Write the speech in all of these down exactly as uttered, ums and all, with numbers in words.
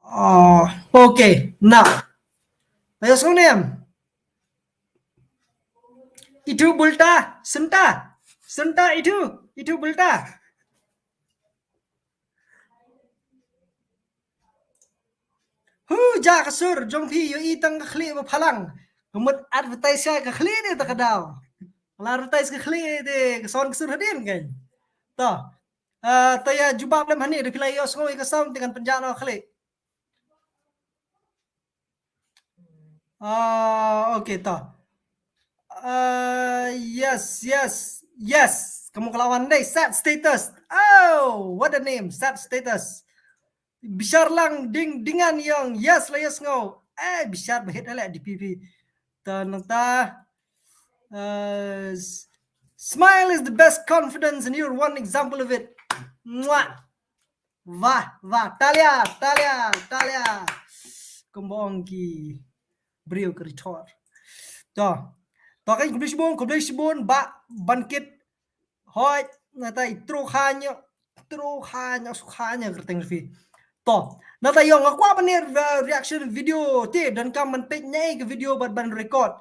Oh, okay. Na. Ayo, song nem. Itu bulta, senta. Senta itu, itu bulta. Hu, ja ka sur jong phi, ïohi tang ka khlieh ba phalang. Ka mut advertise ka khlieh ne ta ka daw. La advertise ka khlieh te ka son ka sur hadien kan. To. Ah, ta ïa jubab lem hangne, da phi la ïohsngew ïa ka sound te ngan pynjah noh ka khlieh. Ah, okay, to. Ah, yes, yes, yes. Kamu kelawan dei, set status. Oh, what a name, set status. Bishar lang ding dingan yang, yes la ïohsngew. Eh, bishar bahit ala D P P. Ta nangta. Uh, s- smile is the best confidence and you're one example of it. Mwah. Wah, wah, talia, talia, talia. Kumba ong ki briew ka rithor. To. To kan, khublei shibun, khublei shibun, Bah Bankit. Hoi, nata i tru kha ñiuh, tru kha ñiuh, su kha ñiuh kyrteng phi. To, nata ïong nga kwah ban ïa, uh, reaction video te, donkam ban peit ñiuh ka video bad ban record.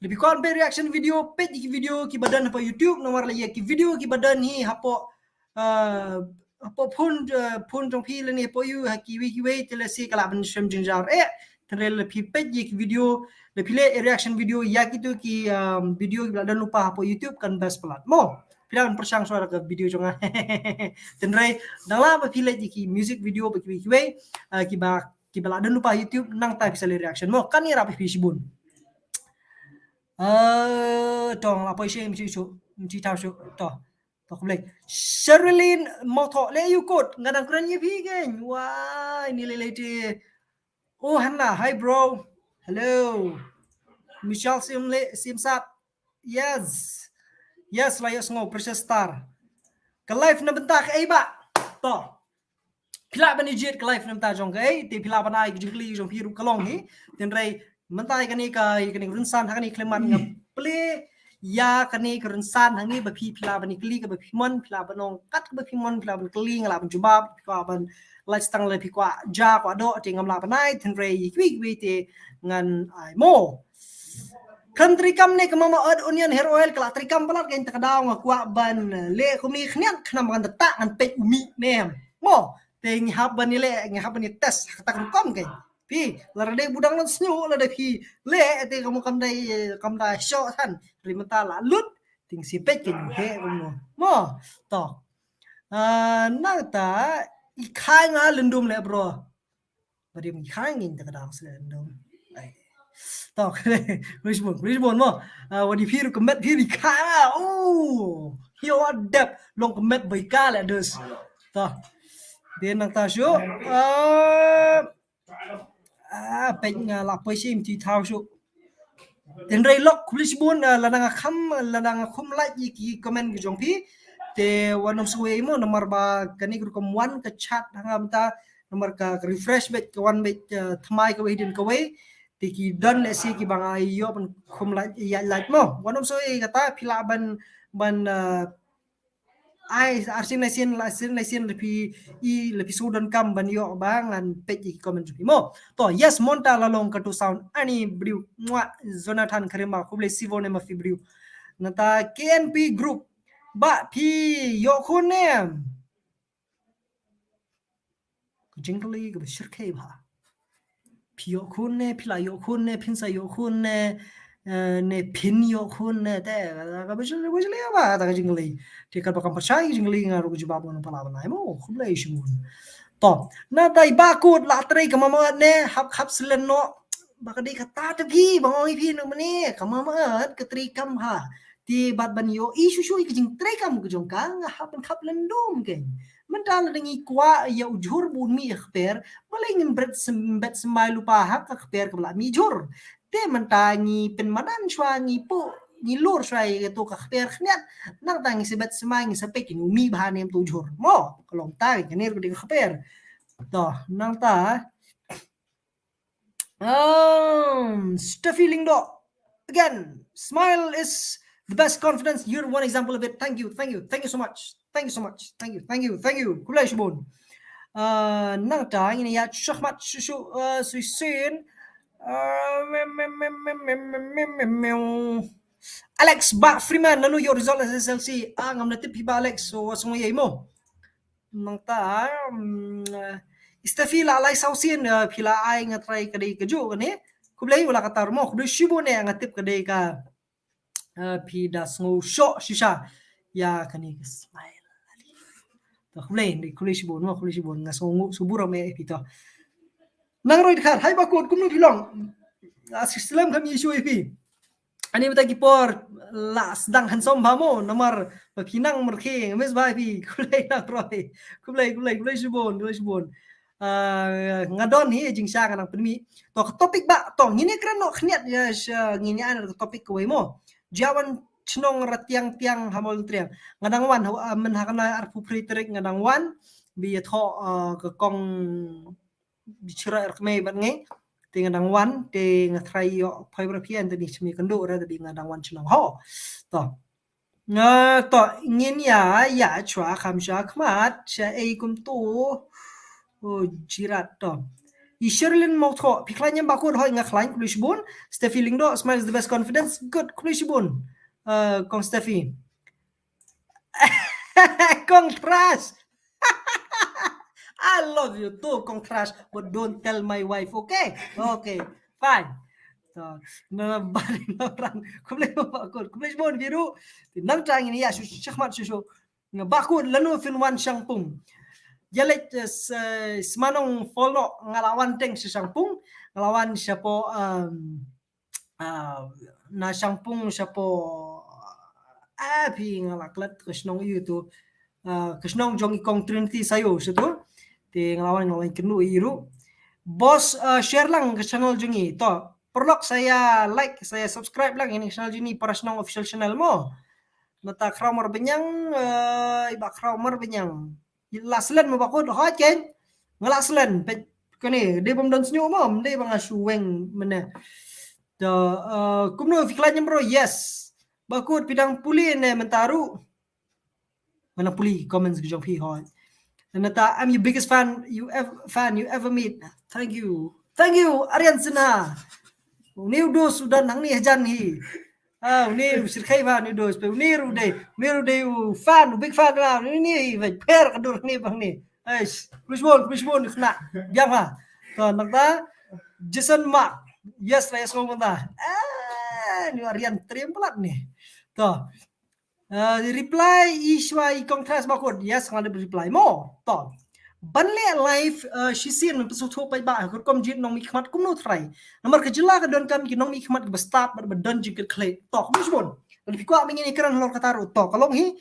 Lada phi kwah ban peit reaction video, peit ki video kiba don hapoh YouTube, namar la ïa ki video kiba don hi hapoh, uh, hapoh phone, uh, phone jong phi lane hapoh ïu ha kiwei kiwei te lehse ka lah ban shem jynjar. Eh, tynrai lada phi peit ïa ki video, lada phi leh reaction video ïa kitu ki, um, video kiba la don lypa hapoh YouTube kan best palat. Mo, phi lah ban pyrshang shuwa da ka video jong nga. Tynrai, dang lah ba phi leh ïa ki music video ba kiwei kiwei, uh, kiba, kiba la don lypa YouTube, nangta phi sa leh reaction. Mo, kan ïarap ïa phi shibun. Uh, to, nga la poi sha, mshi shu, mshi thaw shu, to. To, khublei. Sherilyn Mawthoh, leh ïa u kot, nga dang kren ïa phi kein. Wai, ni lei lei te. Oh, Hannah, hi bro. Hello. Michelle Sim le, Sim Sat. Yes. Yes, la ïohsngew, Precious Star. Ka live na bynta kaei Bah? To. Phi lah ban ïa jied ka live na bynta jong kaei, te phi lah ban ai ka jingkylli jong phi ruh ka long hi. Tynrai mynta ïa kane ka, ïa kane ka rynsan ha kane ka khyllipmat nga plie ïa kane ka rynsan hangne ba phi, phi lah ban ïa kylli kaba phi mon, phi lah ban ong kat kaba phi mon, phi lah ban kylli, nga lah ban jubab, phi kwah ban lait tang lada phi kwah ja kwah doh te ngam lah ban ai, tynrai ïa kiwei kiwei te ngan ai mo. Kan treikam ne ka Mama Earth Onion Hair Oil, ka la treikam palat, kein ta ka daw nga kwah ban leh kumne khyndiat khnang ba ngan da tah ngan peit u mih ne em. Mo, te ngi hap ban ïa leh, ngi hap ban ïa test ha kata ka rukom kein. Phi, lada dei budang lan sñiuh, lada phi leh te kam, kam dei, kam dei shoh than, ri mynta la lut, te ngi sa peit kein u heh kumno. Mo, to. Ah, nangta i khai nga lyndum leh bro. Ba dei i khai ngin ta ka dang seh lyndum. Ai. To, khublei shibun, khublei shibun mo. Ah, wat ïa phi ruh ka met phi ri khai nga. Oh, hi wa dep long ka met bai ka leh dus. To. Dei nangta shu. Ah, Ah, peit nga la poi shim ti thaw shu. Tynrai lok, khublei shibun, ah, lada nga kham, lada nga khum like ïa ki comment ki jong phi. Te wat nym sngewsih mo, namar ba kane ka rukom wan ka chat ha nga mynta, namar ka, ka refresh beit, ka wan beit, ah, thymmai kawei hadien kawei. Te ki don lehse kiba nga ïoh ban khum like, ïa like mo. Wat nym sngewsih kata, phi lah ban, ban, ah, ai, arsien lai sien, la sien lai sien lada phi i, lada phi shu donkam ban ïoh ba ngan peit ïa ki comment jong phi mo. To, yes, mynta la long katu sound ani briew. Mwah, Jonathan Karimba, khublei shibun ma phi briew. Nangta K N P group. Bah phi ïoh khun ne em? Ka jingkylli kaba shyrkhei bha. Phi ïoh khun ne, phi la ïoh khun ne, phin sa ïoh khun ne, eh, ne phin ïoh khun ne, te, kaba shyrkhei, kaba shyrkhei bha, ta ka jingkylli. Te katba kam pyrshang jingkylli nga ruh ka jubab ngan pala ban ai mo, khublei shibun. To, nangta i Bah Kut la trei ka Mama Earth ne, hap hap selen noh, ba ka dei kata te phi, ba nga ong ïa phi noh mane, ka Mama Earth ka treikam ha. Te bad ban ïohi shuh shuh ïa ka jingtreikam ka jong ka, nga hap ban khap lyndum kein. Mynta lada ngi kwah ïa u jhur ba un mih ha ka kper, balei ngin bret sym-, bet symbai lypa ha ka kper kaba la mih jhur. Te mynta ngi pynmadan shuwa, ngi puh, ngi lur shuwa ïa kato ka kper khyndiat. Nangta ngi sa bet symbai, ngi sa peit ïa u mih bha ne em uto u jhur. Mo, ka long tai, kane ruh ka dei ka kper. To, nangta. Um, Steffi Lyngdoh. Again, smile is the best confidence. You're one example of it. Thank you, thank you, thank you so much. Thank you so much. Thank you, thank you, thank you. Khublei shibun. Ah, nangta ngin ïa shakhmat shuh shuh, ah, shuh shuh. Ah, Alex Bah Freeman, nanu ïoh result S S L C? Ah, ngam da tip hi Bah Alex, so sngewbha ïa mo. Nangta, mm, Steffi la lai saw sien, ah, phi la ai nga trai ka dei ka ju kane. Khublei wala ka tar mo, khublei shibun eh, nga tip ka dei ka, ah, phi da sngew shoh shisha ïa kane ka smile. To, khublei, khublei shibun mo, khublei shibun, nga sngew nguh shibun eh phi to. Nang Roi Dkhar, hai Bah Kut, kumno phi long? Ah, slem kham ïa shu eh phi. Ani mynta ki por la sdang handsome bha mo, namar ba phi nang markhe, nga miss bha phi. Khublei Nang Roi. Khublei, khublei, khublei shibun, khublei shibun. Ah, nga don hi jingshisha nga nang pynmih. To ka topic Bah, to ngin ïa kren noh khyndiat ïa sha ngin ïa ka topic kawei mo. Jia wan chnong Ratiang Tiang ha Mawlyntriang. Nga dang wan ha, ah, mynha kane arphew phra tarik nga dang wan. Ba ïathoh, ah, ka kong Bichra er kmei bad ngi. Te nga dang wan, te nga trai ïoh phai bra phi, te ni shmi kynduh ra, te nga dang wan chnong ho. To. Nga to ngin ïa, ïa chwa kham sha khmat, sha ei kumto. O, Jirat to. I Sherlyn Mawthoh, phi khlaiñ em Bah Kut? Hoi nga khlaiñ, khublei shibun. Steffi Lyngdoh, smile is the best confidence. Good, khublei shibun. Uh, Kong Steffi. Kong Thras. I love you too, Kong Thras, but don't tell my wife, okay? Okay, fine. So, na bari na ran. Khublei mo Bah Kut, khublei shibun Biru. Nangta ngin ïa shu shakhmat shu shu. Nga Bah Kut lano phin wan Shangpung. Ïa leit, eh, s-, eh, smanong follow nga la wan teng sha Shangpung. Nga la wan shapoh, um, ah, na Shangpung shapoh, ah, phi nga la klet ka shnong ïa tu. Ah, ka shnong jong i Kong Trinity Sayo sha tu. Te nga la wan, nga la wan kynduh ïa ruh. Boss, ah, share lang ka channel jong i. To, paralok sa ïa like, sa ïa subscribe lang ïa ka channel jong i, Para Shnong Official Channel mo. Nata Khraw Marbaniang, ah, i Bah Khraw Marbaniang. La slen mo Bah Kut, hoi ken. Nga la slen, peit kane, dei bym don sñiuh mo, dei ba nga shu weng mynne. To, uh, kumno phi khlaiñ em bro? Yes. Bah Kut phi dang pule ne mynta ruh? Nga dang pule comments ki jong phi hoi. Nata, I'm your biggest fan you ever, fan you ever meet. Thank you. Thank you, Aryan Sinha. Une u dos u don hangne hajan hi. Ah, une u shyrkhei bha une u dos, peit une ruh dei, une ruh dei u fan, u big fan bha, une hi, peit pher ka dur hangne bha hangne. Eish, khublei shibun, khublei shibun, khynnah biang bha. To, nangta Jason Mark. Yes, la yes kong nangta. Ah, une u Aryan triem palat ne. To. Uh, reply i shuwa i Kong Thras Bah Kut. Yes, nga dep reply mo. To. Ban leh live, uh, shisien ban pynsngewthuh paidbah ha ka rukom jied nongmihkhmat kumno trai. Namar ka jylla ka donkam ki nongmihkhmat kiba stad bad ba don jingkitkhlieh. To, khublei shibun. Lada phi kwah ba ngin ïakren halor kata ruh, to ka long hi.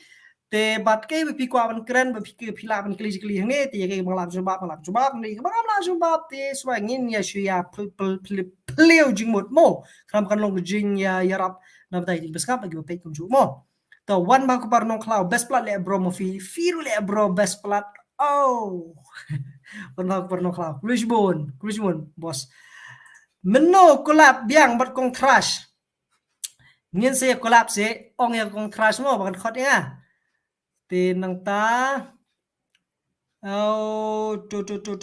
Te bad kaei ba phi kwah ban kren, ba phi, phi lah ban kylli jingkylli hangne, te ïa kaei ba nga lah jubab, nga lah jubab, ne ba ngam lah jubab, te shuwa ngin ïa shu ïa pl-, pl-, pl-, phliew jingmut mo. Khnang ba kan long ka jingïa, ïarap na bynta ki ba sngap, kiba peit kumjuh mo. To, Wan Bah Kut Para Nongkhlaw, best palat leh bro mo phi, phi ruh leh bro best palat. Oh. Wan Bah Kut Para Nongkhlaw. Khublei shibun, khublei shibun, boss. Mynno collab biang bad Kong Thras. Ngin sa ïa collab seh, ong ïa Kong Thras mo, ba kan khot ïa nga. Te nangta. Oh, to, to, to,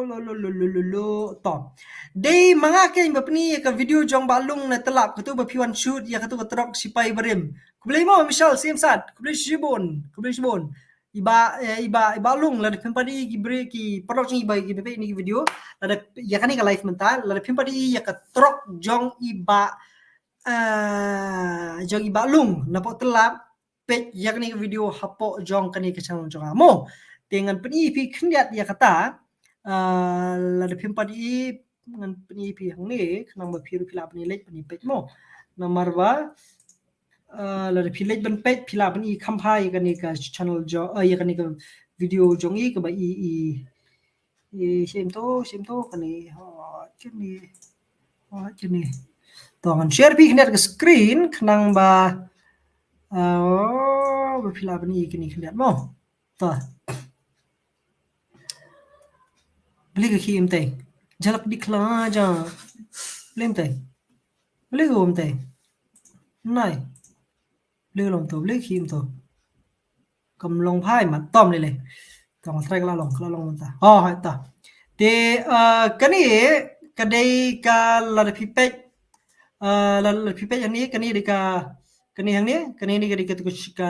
lo, lo, lo. To. Dei ma nga keiñ ba pyni ïa ka video jong Bah Lung na Tlap, katu ba phi wan shoot ïa katu ka truck sipai barim. Khublei mo Michelle Siamsad, khublei shibun, khublei shibun. I Bah, eh, i Bah, i Bah Lung, lada phim pat i ki bre-, ki paralok jong i Bah, ki ba peit ïa kane ka video, lada ïa kane ka live mynta, lada phim pat i ïa ka truck jong i Bah, eh, jong i Bah Lung napoh Tlap, peit ïa kane ka video hapoh jong kane ka channel jong nga mo. Te ngan pyni phi khyndiat ïa kata, eh, lada phim pat i ngan pyni phi hangne, khnang ba phi ruh phi lah ban i leit ban i peit mo. Namar ba, eh, lada phi leit ban peit phi lah ban i kham bha ïa kane ka channel jong, eh, ïa kane ka video jong i kaba i, i, i, shim to, shim to kane, oh, kane, oh, kane. To ngan share phi khyndiat ka screen khnang ba, eh, ba phi lah ban i kane khyndiat mo. To. Bli ka khim te. Jalak dik la ja. Blim te. Bli ka um te. Nai. Bli lom to, bli khim to. Kam long phai mat tom le le. Kong trai ka la long, ka la long mynta. Oh, hai ta. Te, uh, kane ka dei ka lada phi peit, uh, lada phi peit hangne, kane dei ka, kane hangne, kane ni ka dei ka, ka,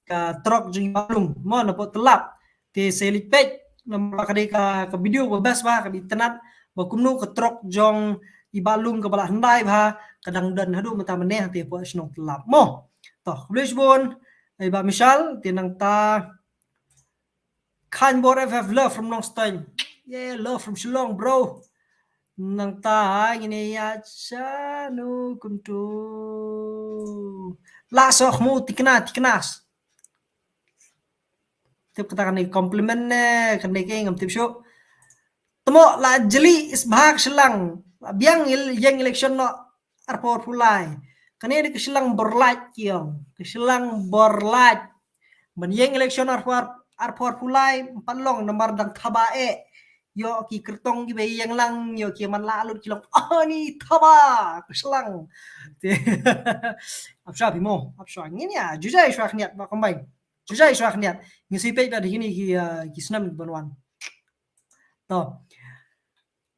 ka trok jong i Bah Lung. Mo, na pok tlap. Te sa leit peit namar ka dei ka, ka video ba best ba, ka dei itynnad ba kumno ka trok jong i Bah Lung kaba la hyndai bha ka dang don haduh mynta mynne hangtei hapoh shnong Tlap. Mo. To, khublei shibun i Bah Mishal, te nangta Khan Bor F F, love from Nongstoiñ. Yeah, love from Shillong, bro. Nangta ngin ïa shano kumto. La soh mo tikna tiknas. Tip kata kane compliment ne, kane ke ngam tip shuh. Temo la jeli is bha ka shlang. La biang il-, ïeng election noh arphew arphew lai. Kane dei ka shlang bor lait ki ong. Ka shlang bor lait. Ban ïeng election arphew ar-, arphew arphew lai, ym pat long namar dang thaba eh. Ïoh ki kyrtong kiba ïeng lang, ïoh ki man la lut ki long, "Oh, ni thaba, ka shlang." Te, ap shuwa phi mo, ap shuwa. Ngin ïa, ju jai shuwa khyndiat, ba combine. Ju jai shuwa khyndiat. Ngin sa peit ba da kine ki, uh, ki snem ban wan. To.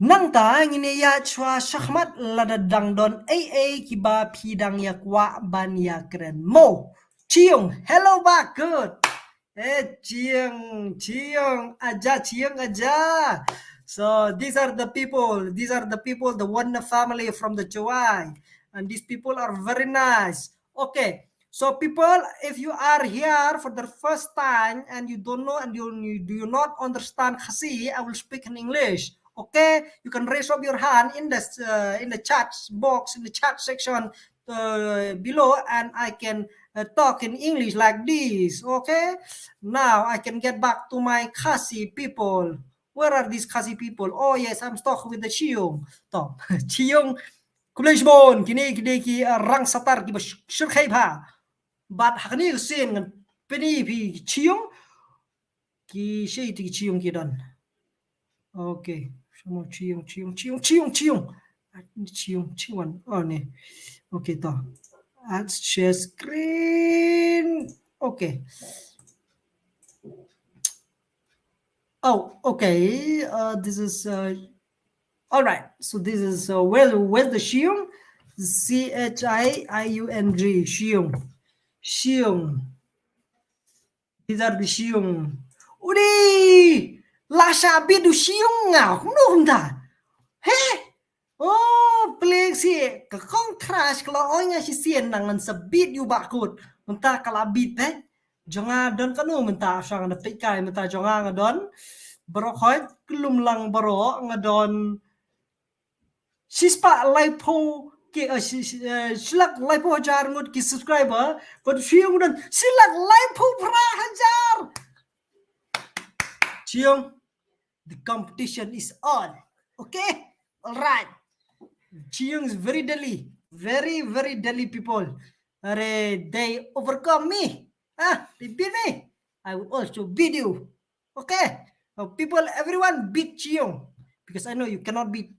Nangta ngin ïa shuwa shakhmat lada dang don ei ei kiba phi dang ïa kwah ban ïa kren mo. Chiung, hello Bah Kut. Eh, Chiung, Chiung, aja, Chiung, aja. So these are the people, these are the people, the Wonder family from the Jowai. And these people are very nice. Okay. So people, if you are here for the first time and you don't know and you, you do not understand Khasi, I will speak in English. Okay? You can raise up your hand in the, uh, in the chat box, in the chat section, uh, below, and I can, uh, talk in English like this. Okay? Now I can get back to my Khasi people. Where are these Khasi people? Oh yes, I'm stuck with the Chiung. To, Chiung, khublei shibun, kine ki dei ki, uh, rang satar kiba sh-, shyrkhei bha. Bad ha kane ka sien ngan pyni phi ki Chiung, ki shei te ki Chiung ki don. Okay. Shano Chiung, Chiung, Chiung, Chiung, Chiung. Chiung, Chiung wan. Oh, ne. Okay, to. Add share screen. Okay. Oh, okay. Uh, this is, uh, all right. So this is, uh, where, where's the Chiung? C H I I U N G, Chiung. Chiung. These are the Chiung. Udi! La sha bit u Chiung nga, kumno kumta? He? Oh, plek si, ka kong trash, ka la oi nga shisien nang ngan sa bit ïa u Bah Kut. Mynta ka la bit, eh? Jong nga don kano mynta, shuwa nga da peit kai, mynta jong nga nga don. Baroh khoit, khlem lang baroh, nga don shispah laiphew ki, eh, shi-, shi-, eh, shilak laiphew hajar ngut ki subscriber, bad Chiung don shilak laiphew phra hajar. Chiung, the competition is on. Okay? All right. Chiung is very deadly. Very, very deadly people. Are they overcome me? Ah, they beat me. I will also beat you. Okay? Now, people, everyone beat Chiung. Because I know you cannot beat.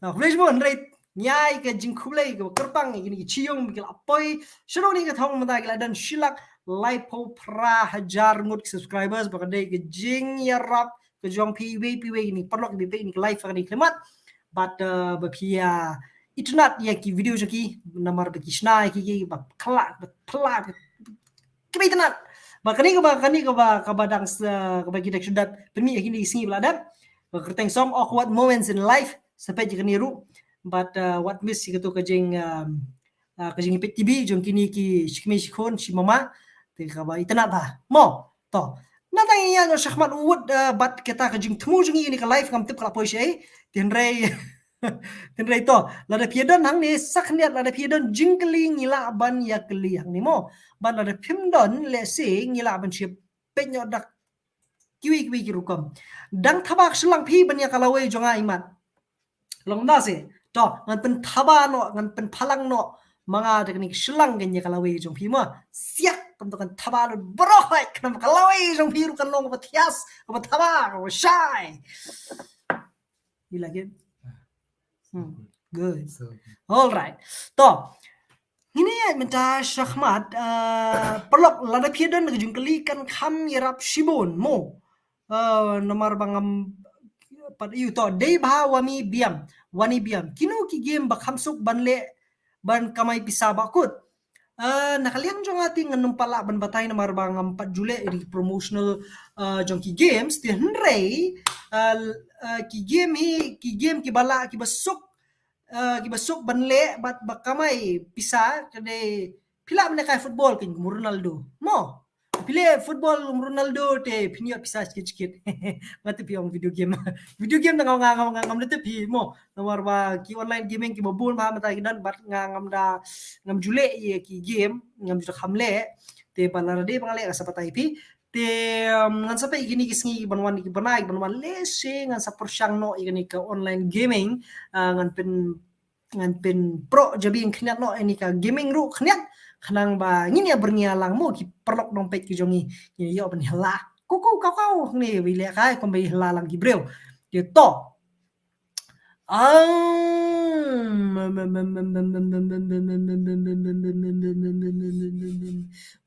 Now, khublei shibun, right? Ngi ai ka jingkhublei kaba kyrpang ïa kine ki Chiung ba ki la poi sha une ka thong mynta, ki la don shilak laiphew phra hajar ngut ki subscribers, ba ka dei ka jingïarap ka jong phi iwei pa iwei, kine ki paralok kiba peit ïa kane ka live ha kane ka khyllipmat. Bad, uh, ba phi ïa itynnad ïa ki video jong ki, namar ba ki shna ïa ki, ki ba khlak, ba phlak, kiba itynnad. Ba kane kaba, kane kaba, kaba dang sa, kaba ki dang shu dep pynmih ha kine ki sngi ba la dep. Ba kyrteng Some Awkward Moments in Life, sa peit ïa kane ruh. Bad, uh, wat miss ïa kato ka jing, um, uh, ka jingpeit T V jong kine ki shi kmie shi khun shi mama. Te kaba itynnad bha. Mo, to. Nangta ngin ïa shakhmat wut, uh, bad kata ka jingthmu jong ngi ïa kane ka live, ngam tip ka la poi shaei. Te hynrei Hynrei to, lada phi don hangne, sa khyndiat, lada phi don jingkylli ngi lah ban ïa kylli hangne mo. Bad lada phim don, lehse ngi lah ban shim peit noh da kiwei kiwei ki rukom. Dang thaba ka shlang phi ban ïa ka lawei jong nga imat. Long da se. To, ngan pynthaba noh, ngan pynphalang noh ma nga da kane ka shlang kan ïa ka lawei jong phi mo. Siak, kan to kan thaba lut baroh hai, kan ka lawei jong phi ruh kan long kaba thias, kaba thaba, kaba shai. You like it? Hmm, good. So good. All right. To. Ngin ïa mynta shakhmat, uh, paralok, lada phi don ka jingkylli kan kham ïarap shibun mo. Uh, namar ba ngam pat ïohi to, dei ba Wani Biam, Wani Biam. Kino ki game ba kham suk ban leh ban kamai pisa ba kut. Uh, na ka liang jong nga te ngan ym pat lah ban batai namar ba ngam pat ju leh ïa ki promotional, uh, jong ki games, te hynrei, uh, uh, ki game hi, ki game kiba lah, kiba suk, uh, kiba suk ban leh bad ba kamai pisa, ka dei phi lah ban lehkai football kum Ronaldo. Mo. Phi leh football kum Ronaldo te phin ïoh pisa shikit shikit. Nga te phi ong video game. Video game te nga, nga, nga, nga, ngam da te phi mo. Namar ba ki online gaming kiba bun bha mynta ki don bad nga ngam da, ngam ju leh ïa ki game, ngam ju da kham leh. Te ba lada dei ba nga leh nga sa batai phi. Te, um, ngan sa peit kine ki sngi kiban wan, kiban wan, kiban wan lehse ngan sa pyrshang noh ïa kane ka online gaming, uh, ngan pyn, ngan pynproh jabieng khyndiat noh ïa kane ka gaming ruh khyndiat, khnang ba ngin ïa byrngia lang mo ki paralok nongpeit ki jong ngi, ngin ïoh ban hla. Ku ku kau kau ne wi leh kai kumba hla lang ki briew. Te to. Ah,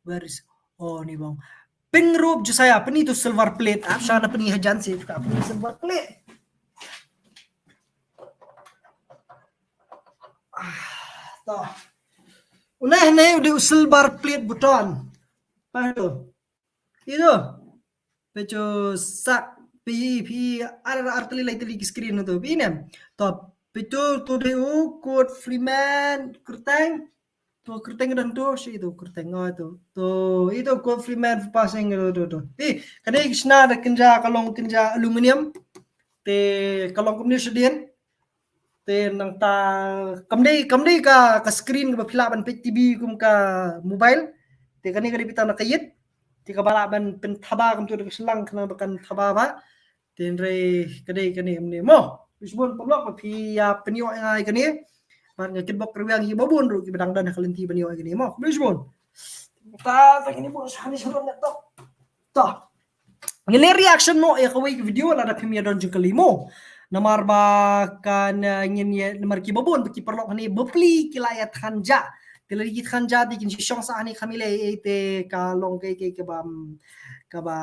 where is, oh, ni bang. Pynrup Josiah, pyni to silver plate. Ap sha na pyni hajan si, ka pyni silver plate. Ah, to. Une ne u dei u silver plate button. Pah to. Ito. Peit to sak phi, phi ar, ar tylli lai tylli ki screen to. Phi ne. To, peit to, to dei u Kurt Freeman kyrteng. To kyrteng don to, shi to kyrteng, oh, to. To, ito Kurt Freeman passing to, to, to. Phi, kane ki shna da kynja, ka long kynja aluminium. Te ka long kumne shadien. Te nangta kam dei, kam dei ka, ka screen kaba phi lah ban peit T V kum ka mobile. Te kane ka dei beit tang na ka ïit. Te kaba lah ban pynthaba kumto da ka shlang khnang ba kan thaba bha. Te hynrei ka dei kane kumne mo. Khublei shibun paralok ba phi ïa pynïoh ïa nga ïa kane. Bad nga kitbok kyrwiang ïa kiba bun ruh kiba dang don ha ka lynti ban ïoh ïa kane mo. Khublei shibun. Ta, ta kine bun shani shani to. To. Ngin leh reaction noh ïa kawei ka video lada phim ïa don jingkylli mo. Namar ba kan, eh, ngin ïa, namar kiba bun ba ki paralok hangne bapli ki la ïa than ja. Te lada ki than ja te kin shu shong sah hangne kham ïaleh ei ei te ka long kaei kaei kaba, kaba,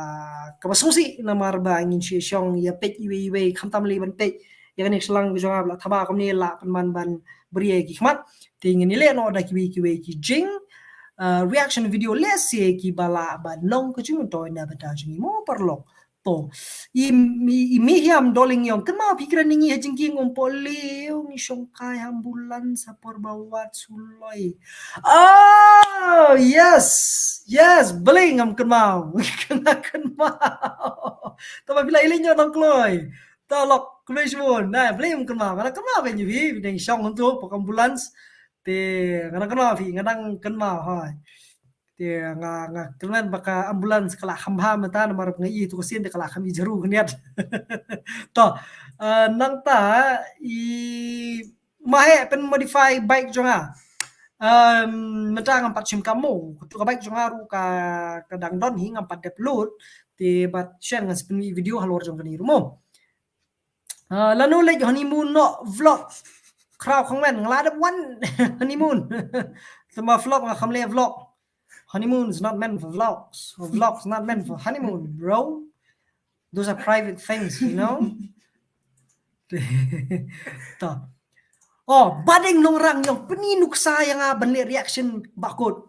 kaba sngewsih namar ba ngin shu shong ïa peit iwei iwei khamtam lei ban peit. Ïa kane ka shlang ka jong nga ba la thaba kumne la pynban ban bri ïa ki khmat. Te ngin ïaleh noh da kiwei kiwei ki jing, uh, reaction video lehse kiba lah ban long ka jingmyntoi na bynta jong ngi mo paralok. To. I, i, i Mihiam Doling ïong, kynmaw phi kren ïa ngi ha jingkieng, um, Pauliew, ngi shong kai ha ambulance ha por ba wad suloi. Oh yes. Yes, balei ngam kynmaw. Nga kynmaw. Tangba phi la ïaleh ñiuh nang kloi. To lok, khublei shibun. Nai, balei ngam kynmaw. Nga dang kynmaw ba ngi phi, phi dang shong hangto, pok ambulance. Te nga dang kynmaw phi, nga dang kynmaw hoi. Te nga, nga kynmaw ba ka ambulance ka la kham bha mynta namar nga ïohi to ka sien te ka la kham ïa jaru khyndiat. To, eh, nangta i ma heh pyn modify bike jong nga. Em, mynta ngam pat shim kam mo. Kato ka bike jong nga ruh ka, ka dang don hi ngam pat dep load. Te bad shen ngan sa pynmih video halor jong kane ruh mo. Ah, lano leit honeymoon noh vlog. Khraw comment nga la dep wan honeymoon. Tangba vlog nga kham leh vlog. Honeymoon is not meant for vlogs. Or vlogs not meant for honeymoon, bro. Those are private things, you know. To. Oh, Badeng Nongrang ïong, pyni nuksa ïa nga ban leh reaction bakut.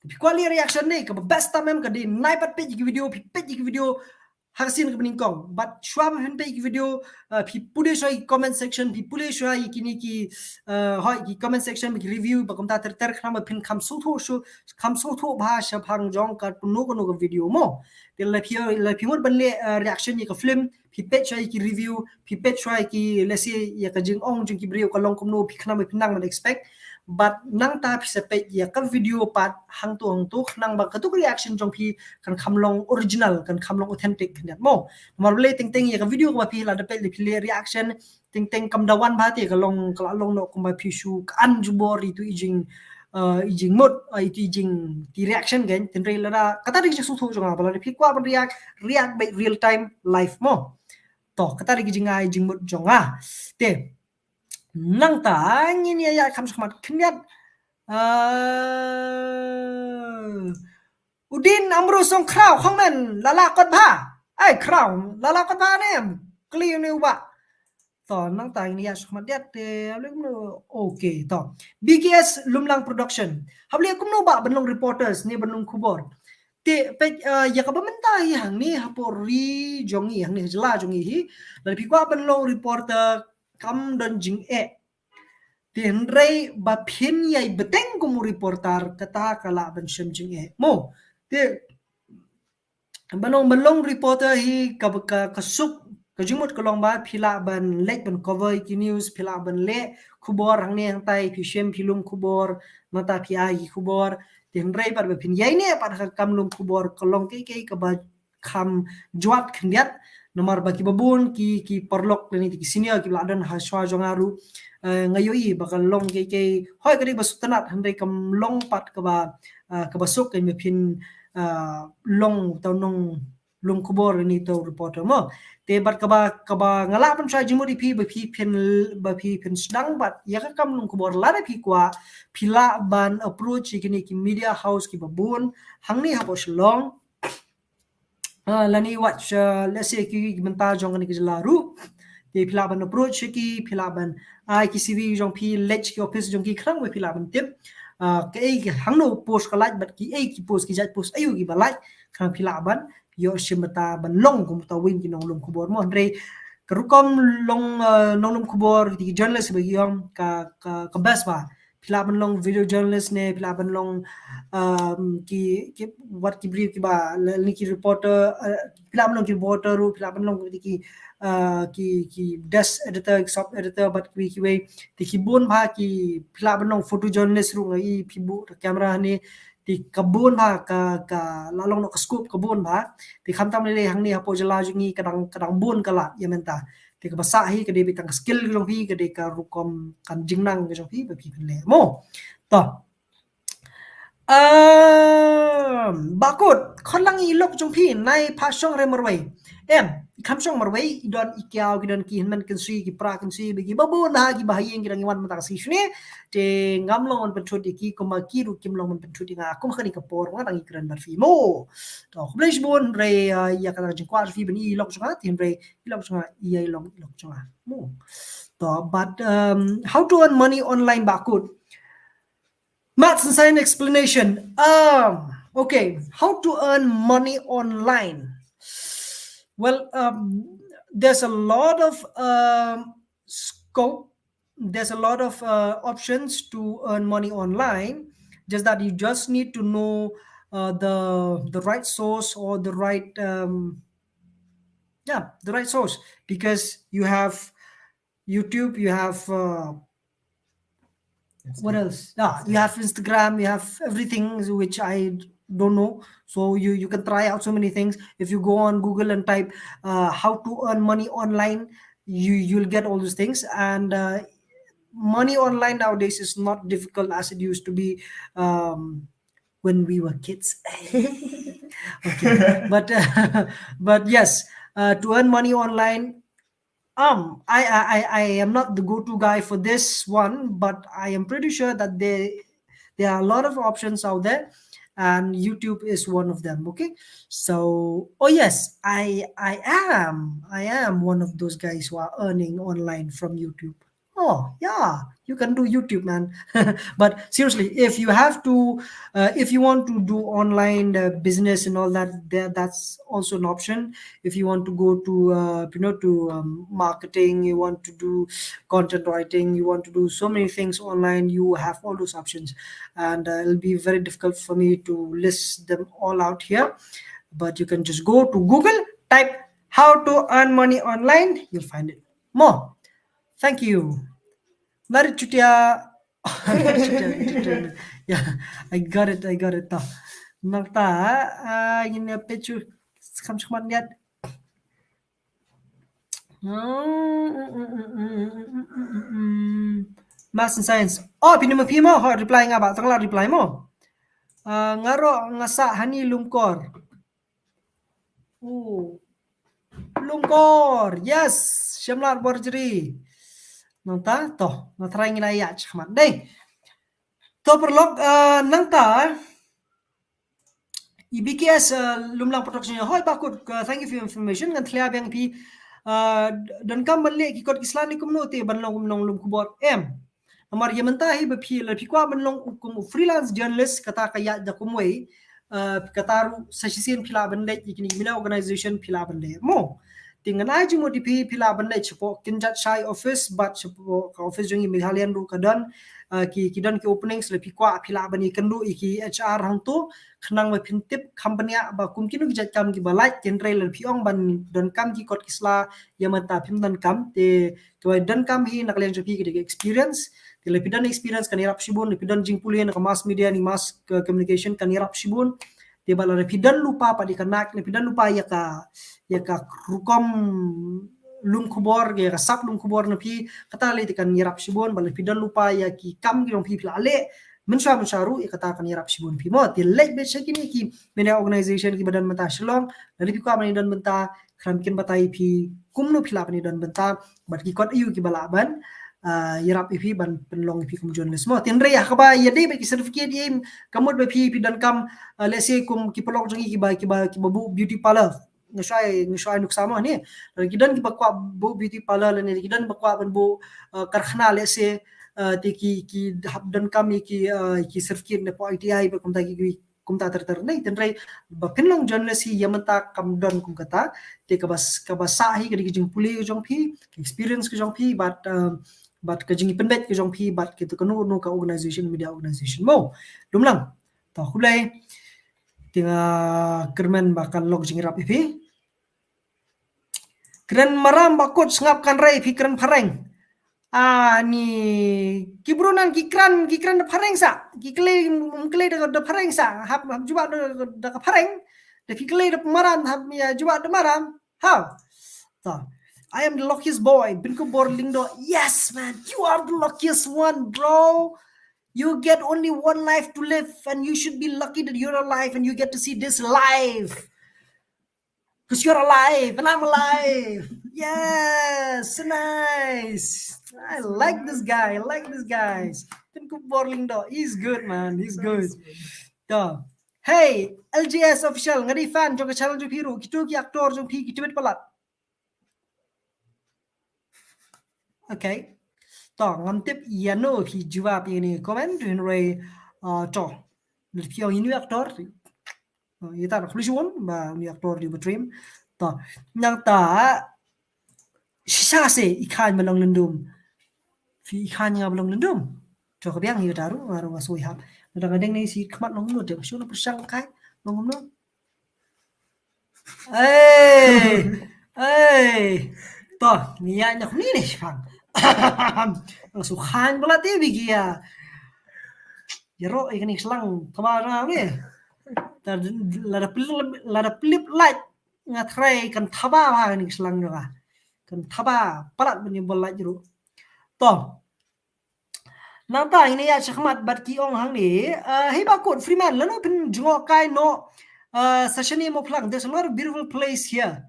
Phi kwah leh reaction ne, kaba best tam em ka dei nai pat peit ïa ki video, phi peit ïa ki video ha ka sien kaba nyngkong. Bad shuwa ba phin peit ïa ki video, uh, phi pule shuwa ïa ki comment section, phi pule shuwa ïa kine ki, uh, hoi ki comment section, ki review ba kumta ter ter khnang ba phin kham sngewthuh shu, kham sngewthuh bha shaphang jong kano kano ka video mo. Te lada phi, lada phi mut ban leh, uh, reaction ïa ka film, phi peit shuwa ïa ki review, phi peit shuwa ïa ki, lehse ïa ka jingong jong ki briew ka long kumno, phi khnang ba phin nang ban expect. Bad nangta phi sa peit ïa ka video pat hangto hangto khnang ba kato ka reaction jong phi kan kham long original, kan kham long authentic khyndiat mo. Namar balei teng teng ïa ka video kaba phi la da peit, la phi leh reaction, teng teng kam da wan bha te ka long, ka la long noh kumba phi shu ka an jubor itu i jing, uh, i jingmut, uh, itu i jing ki reaction kan, hynrei lada kata dei ka jingsngewthuh jong nga ba lada phi kwah ban react, react beit real time live mo. To, kata dei ka jingai jingmut jong nga. Te nangta ngin ïa ïa kham shakhmat khyndiat. Uh, Udin Amru Songkhraw, comment, la la kot bha. Ai, Crown, la la ka ba ne, kli ne ba. To, nangta ini ya shkhmat diat te, hable kumno, okay, to. B K S Lumlang Production. Hable kumno ba ban long reporters ne ban long khubor. Te, pe, uh, ya ka ba mynta hi hangne hapoh ri jong ngi, hangne jylla jong ngi hi. Lada phi kwah ban long reporter kam don jingeh. Te hynrei ba phin ïai bteng kum u reporter kata ka lah ban shem jingeh. Mo, te ban long, ban long reporter hi ka, ka, ka suk, ka jingmut ka long ba phi lah ban leh ban cover ki news, phi lah ban leh khubor hangne hangtai, phi shem phi lum khubor, nangta phi ai ki khubor. Te hynrei pat ba phin ïai ne pat ha ka kam lum khubor ka long kaei kaei ka ba kham jwat khyndiat, namar ba ki ba bun ki, ki paralok lane ki senior ki ba la don ha shuwa jong nga ruh, eh, nga ïohi ba ka long kaei kaei, hooid ka dei ba sngewtynnat hynrei kam long pat ka ba, eh, ka ba suk ka ba phin, eh, long tang nong lum khubor lane tang reporter mo. Te bad ka ba, ka ba nga lah ban shai jingmut ïa phi ba phi phin, ba phi phin sdang bad ïa ka kam lum khubor lada phi kwah, phi lah ban approach ïa kine ki media house ki ba bun hangne hapoh Shillong. Ah, lane wat, ah, let's say ki, ki bynta jong kane ka jylla ruh. Te phi lah ban approach ïa ki, phi lah ban ai ki C V jong phi, leit ki office jong ki khnang ba phi lah ban tip, ah, kaei ki hangno post ka lait bad kiei ki post, ki jait post aïu ki ba lait, khnang phi lah ban ïoh shim bynta ban long kum uta u wei ki nonglum khubor mo. Hynrei ka rukom long, ah, nonglum khubor, ki journalist ba ki ong ka, ka, ka best ba phi lah ban long video journalist ne, phi lah ban long, um, ki, ki, wat ki briew ki ba, lane ki reporter, uh, phi lah ban long ki reporter ruh, phi lah ban long ki, uh, ki, ki desk editor, ki sub editor, bad kiwei kiwei. Te ki bun bha ki, phi lah ban long photojournalist ruh, nga i phi buh da camera ne, te ka bun bha ka, ka la long noh ka scope ka bun bha. Te khamtam lei lei hangne hapoh jylla jong ngi ka dang, ka dang bun ka lad ïa mynta. Te ka ba sah hi ka dei beit tang ka skill ka jong phi, ka dei ka rukom ka jingnang ka jong phi ba phi phin leh mo. To. Um, Bah Kut, khot lang i lok jong phi, nai pha shong re marwei. Em, kham shong marwei, i don i kiaw, ki don ki hynmen kynsui, ki pra kynsui, ba ki ba bun ha ki ba ha ïing ki dang ïa wan mynta ka sngi shane. Te ngam long ban pynthut ïa ki, kumba ki ruh kim long ban pynthut ïa nga, kum kane ka por nga dang ïakren bad phi mo. To, khublei shibun, re, uh, ïa ka dang jingkwah jong phi ban i lok jong nga, te hynrei i lok jong nga, i lok jong nga mo. To, but, um, how to earn money online, Bah Kut? Maths and science explanation. Um, okay, how to earn money online? Well, um, there's a lot of, um, scope. There's a lot of, uh, options to earn money online. Just that you just need to know, uh, the, the right source or the right, um, yeah, the right source, because you have YouTube, you have, uh, what else? Yeah, you have Instagram, you have everything which I don't know. So you, you can try out so many things. If you go on Google and type, uh, how to earn money online, you, you'll get all those things. And, uh, money online nowadays is not difficult as it used to be, um, when we were kids. Okay, but, uh, but yes, uh, to earn money online, um, I, I, I, I am not the go-to guy for this one, but I am pretty sure that there, there are a lot of options out there, and YouTube is one of them. Okay, so, oh yes, I, I am, I am one of those guys who are earning online from YouTube. Oh, yeah, you can do YouTube, man. But seriously, if you have to, uh, if you want to do online, uh, business and all that, there, that's also an option. If you want to go to, uh, you know, to, um, marketing, you want to do content writing, you want to do so many things online, you have all those options. And, uh, it'll be very difficult for me to list them all out here. But you can just go to Google, type how to earn money online, you'll find it. Mo. Thank you. Narit Chutia. Yeah, I got it, I got it. To. Nangta, ah, ini apa cu? Kam cuma lihat. Maths and science. Oh, phi nym ïa phi mo, ho reply nga ba, tang la reply mo. Ah, nga ruh nga sah hani Lum Kor. Oh. Lum Kor, yes, Shyamlal Warjri. Nangta, to, nga try ngin ïa shakmat. Dei. To paralok, ah, nangta. I B K S, uh, Lumlang Production, hoi bakut, uh, thank you for your information. Ngan tlia biang phi, uh, donkam ban leh ki kot ki sla ne kumno te ban long, long lum khubor em. Namar ïa mynta hi ba phi la phi kwah ban long kum freelance journalist, kata ka ïa da kumwei, uh, kata ruh sa shisien phi lah ban leh ïa kine media organization phi lah ban leh mo. Te ngan ai jingmut ïa phi, phi lah ban leh shapoh Kynjat Shai office, bad shapoh ka office jong i Meghalaya ruh ka don, uh, ki, ki don ki openings, la phi kwah phi lah ban ïakynduh ïa ki H R hangto, khnang ba phin tip kham bniah ba kum kino ki jait kam kiba lait, hynrei la phi ong ban donkam ki kot ki sla, ïa mynta phim donkam, te kiba donkam hi na ka liang jong phi ki dei ki experience. Te la phi don experience kan ïarap shibun, la phi don jingpule na ka mass media ne mass, uh, communication kan ïarap shibun. Te bad la phi don lypa pat ïa ka knack, la phi don lypa ïa ka, ïa ka rukom lum khubor, ïa ka sap lum khubor na phi, kata lei te kan ïarap shibun, bad la phi don lypa ïa ki kam ki jong phi phi la leh, mynshuwa mynshuwa ruh ïa kata kan ïarap shibun phi mo. Te leit beit sha kine ki media organization kiba don mynta Shillong, la phi kwah ban don mynta, khnang kin batai phi kumno phi lah ban don mynta, bad ki kot aiu kiba lah ban, ah, ïarap ïa phi ban pynlong ïa phi kum journalist mo. Hynrei ha kaba ïadei bad ki certificate ïa ka mut ba phi, phi donkam, ah, let's say kum ki paralok jong ngi kiba, kiba, kiba buh beauty parlor. Nga shu ai, nga shu ai nuksa mo ne. Ki don kiba kwah buh beauty parlor lane ki don ba kwah ban buh, ah, karkhana, let's say, ah, te ki, ki hap donkam ïa ki, ah, ki certificate napoh I T I bad kumta ki, ki kumta ter ter ne. Hynrei ba phin long journalist hi ïa mynta kam don kum kata. Te kaba s-, kaba sah hi ka dei ka jingpule ka jong phi, ka experience ka jong phi, bad, um, bad ka jingpynbeit ka jong phi, bad kito kano kano ka organization, media organization mo. Lumlang. To, khublei. Te nga kyrmen ba kan long jingïarap ïa phi. Kren Maram bakut, sngap, kan rei phi kren phareng. Ani ki briew nan ki kren, ki kren da phareng sa. Ki kylli, um, kylli da, da phareng sa. Hap, hap jubab da, da ka phareng. Da phi kylli da Maram, hap ïa jubab da Maram. How? So, I am the luckiest boy, Bin Kubor Lyngdoh. Yes, man, you are the luckiest one, bro. You get only one life to live, and you should be lucky that you're alive and you get to see this life. 'Cause you're alive and I'm alive. Yes, nice. I like this guy. I like this guy. Bin Kubor Lyngdoh. He's good, man. He's good. To. Hey, L G S official, nga dei fan jong ka channel jong phi ruh. Kito ki actor jong phi ki tbit palat. Okay. To, ngam tip ïano phi jubab ïa kane ka comment, hynrei, uh, to. Lada phi ong ïano actor. Ïa ta, khublei shibun ba uni actor dei ba trim. To, nangta shisha se i khan ba long lyndum. Phi i khan nga ba long lyndum. To ka biang hi ta ruh, nga ruh nga soi hap. Lada nga deng ne shi khmat long lyndum, te shu na pyrshang kai long lyndum. Ei, ei. To, ngi ïa nyok ni ni shipang. Nga shu khan bala te bi ki ïa. Ïa ro i kani slang thaba ra ni. Ta lada plip, lada plip light nga trai kan thaba ba kani slang ra. Kan thaba palat ban ïa bol light ru. To. Nangta ngin ïa shakhmat bad ki ong hangne, uh, hei bakut Freeman, lano phin jngoh kai noh, uh, sa shane Mawphlang. There's a lot of beautiful place here.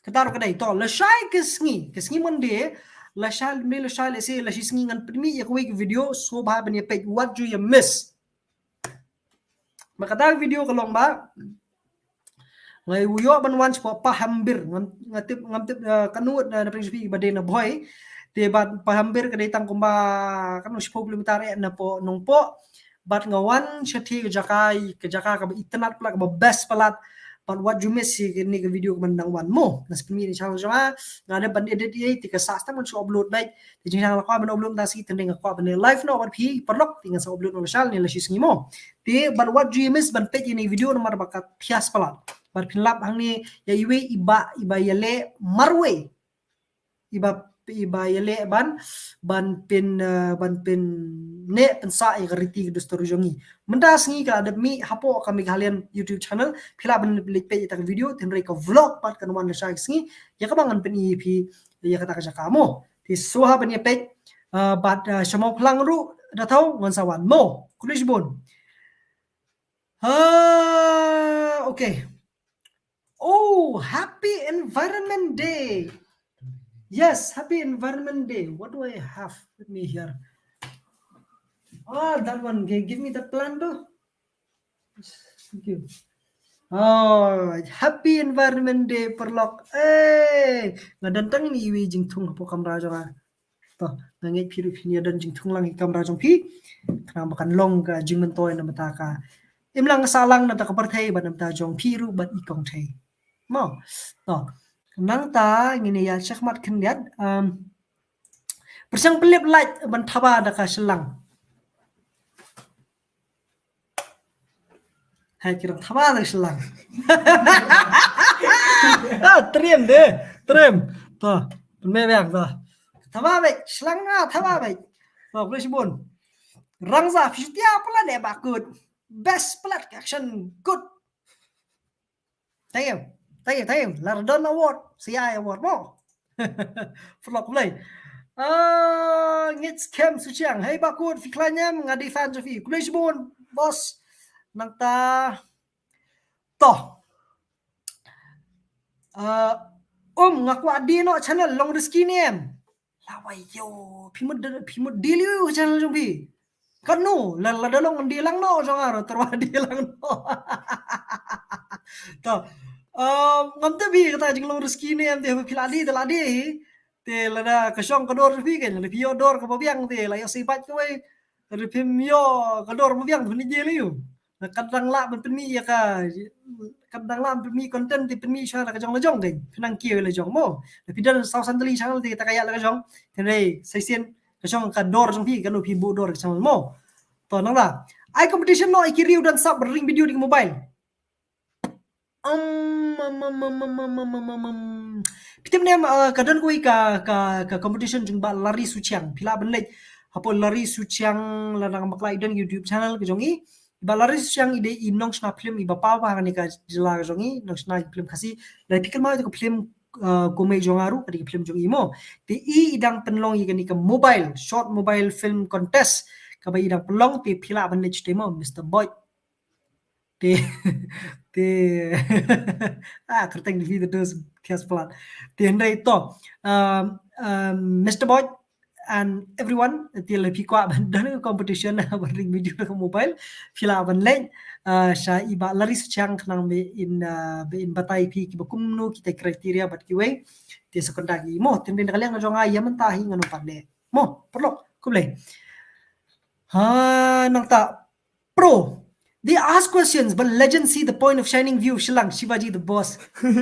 Kata ruh ka dei, to, lashai ka sngi, ka sngi Monday, lashai, me lashai, lashai, lashai sngi ngan pynmih ïa kawei ka video, sngewbha ban ïa peit, what do you miss? Ba kata ka video ka long ba nga ïoh ban wan shapoh Pahambir, ngam, nga tip, ngam tip, eh, kano, eh, na pyrshah phi ba dei na Bhoi. Te bad Pahambir ka dei tang kumba kano shiphew kilometer eh napoh Nongpoh. Bad nga wan shathie ka jaka, ka jaka kaba itynnad palat, kaba best palat. Bad what you miss hi kane ka video kaba nang wan mo. Nga sa pynmih ne channel jong nga, nga dep ban edit ïa, te ka sah stem ngan shu upload beit. Te jingshang la kwah ban upload mynta sngi, te nga kwah ban leh live noh bad phi paralok, te ngan sa upload noh lashai ne lashai sngi mo. Te bad what do you miss ban peit ïa kane ka video namar ba ka thiah palat. Bad phin lap hangne ïa iwei i bah iba ïaleh marwei. Iba, iba ïaleh ban, ban pyn, eh, ban pynneh pynsah ïa ka riti ka dustur jong ngi. Mynta sngi ka la dep mih hapoh ka Meghalayan YouTube channel, phi lah ban leit peit ïa kata ka video, hynrei ka vlog pat kan wan lashai sngi, ïa kaba ngan pyni ïa phi ïa kata ka jaka mo. Te sngewbha ban ïa peit, uh, bad, uh, sha Mawphlang ruh da thaw ngan sa wan mo. Khublei shibun. Ah, okay. Oh, happy Environment Day. Yes, happy Environment Day. What do I have with me here? Ah, that one. Gi-, give me that plant though. Thank you. Oh, happy environment day paralok. Eh, nga don tang ine iwei i jingthung hapoh kamra jong nga. To, nga ngeit phi ruh phin ïa don jingthung lang ha ki kamra jong phi. Khnang ba kan long ka jingmyntoi na bynta ka imlang sahlang na bynta ka pyrthei bad na bynta jong phi ruh bad i kong Thei. Mo. To, nangta ngin ïa shakhmat khyndiat. Um, pyrshang pynlip light ban thaba da ka shyllang. Hai, ki dang thaba da ka shyllang. Ah, triem de, triem. To, pynmih biang to. Thaba beit, shyllang ah, thaba beit. To, khublei shibun. Rangza, phi shu tia palat eh Bah Kut. Best palat ka action, good. Thank you. Thank you, thank you. La don award, C I award mo. Paralok khublei. Ah, Ngit Kem Suchiang. Hey Bah Kut, phi khlaiñ em, nga dei fan jong phi. Khublei shibun, boss. Nangta. To. Ah, um, nga kwah die noh channel Long Risky ne em. La wai ïoh, phi mut, phi mut die ïoh channel jong phi. Katno, la, lada long die lang noh jong nga ruh, tyrwa die lang noh. To. Ah, ngam tip hi kata jinglong Risky ne em, te phi la die, te la die hi. Te lada ka shong ka dor jong phi kan, lada phi ïoh dor kaba biang te la ïoh sei bad kawei. Lada phim ïoh ka dor ba biang te phin die lei ïoh. Kat dang lah ban pynmih ïa ka, kat dang lah ban pynmih content te pynmih sha la ka jong la jong kan. Pynang kiew la jong mo. Lada phi don saw san tylli channel te kata ka ïa la ka jong. Te hynrei sa shisien ka shong ka dor jong phi, kano phi buh dor ka channel mo. To nangta. Ai competition noh ïa ki riew dance sap ring video da ki mobile. Um, um, um, um, um, um, um, um, um, um. Phi tip ne em, uh, ka don kawei ka, ka, ka competition jong i Bah Larry Suchiang. Phi lah ban leit hapoh Larry Suchiang, lada ngam bakla i don YouTube channel ka jong i. I Bah Larry Suchiang i dei i nongshna film iba paw bha ha kane ka jylla ka jong i, nongshna film Khasi. Lada phi kynmaw ïa ka film, uh, Kumei jong nga ruh, ka dei ka film jong i mo. Te i, i dang pynlong ïa kane ka mobile, short mobile film contest. Kaba i dang pynlong, te phi lah ban leit shatei mo, Mister Boyd. Te, te, ah, kyrteng ni video dos kias plat. Te hynrei to, um, um, Mister Boyd and everyone, te lada phi kwah ban don competition ban ring video da ka mobile, phi lah ban leit, uh, sha i Bah Larry Suchiang khnang ba in, uh, ba in batai phi kiba kumno kita criteria bad kiwei. Te sa contact i mo, te hynrei na ka liang jong nga ïa mynta hi ngan ym pat leh. Mo, paralok, khublei. Ha, nangta, Pro. They ask questions, but legends see the point of shining view. Shillong, Shivaji the boss. Nice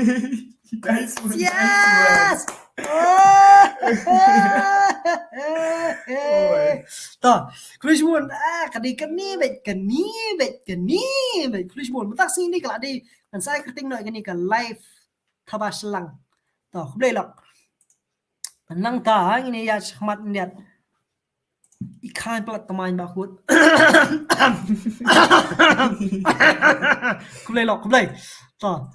one, nice one. Yes! Oh! To, khublei shibun. Ah, kane, kane beit, kane beit, kane beit. Khublei shibun. Mynta ka sngi ne ka la dei ngan sa ai kyrteng noh ïa kane ka live thaba shyllang. To, khublei lok. Nangta ngin ïa shakhmat khyndiat. I khlaiñ palat tymmen Bah Kut. Khublei lok, khublei. To.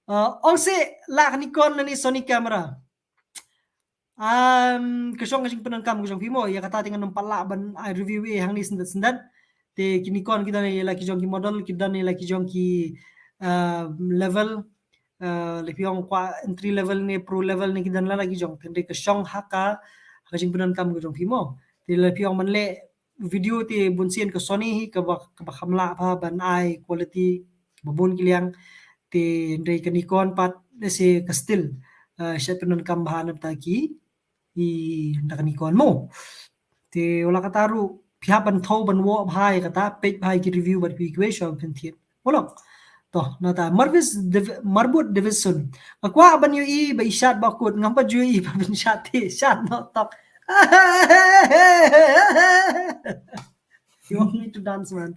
Uh, ong seh la ka Nikon lane Sony camera. Um, ka shong ka jingpyndonkam ka jong phi mo, ïa kata te ngan ym pat lah ban ai review ei hangne syndet syndet. Te ki Nikon ki don ïa la ki jong ki model, ki don ïa la ki jong ki, uh, level. Uh, lada phi ong kwah entry level ne pro level ne ki don la la ki jong. Te hynrei ka shong ha ka, ha ka jingpyndonkam ka jong phi mo. Te lada phi ong ban leh video te bun sien ka Sony hi kaba, kaba kham lah bha ban ai quality ba bun ki liang. Te hynrei ka Nikon pat lehse ka still, uh, shet pyndonkam bha na bynta ki, i na ka Nikon mo. Te wat la kata ruh phi hap ban thew ban wad bha ïa kata, peit bha ïa ki review bad phi kiwei shuwa ban pynthied. Wat la. To, nangta Marvis Dav-, Marbut Davidson. Nga kwah ban ïohi ba i shad Bah Kut, ngam pat ju ïohi ba phin shad te, shad noh tok. You want me to dance, man?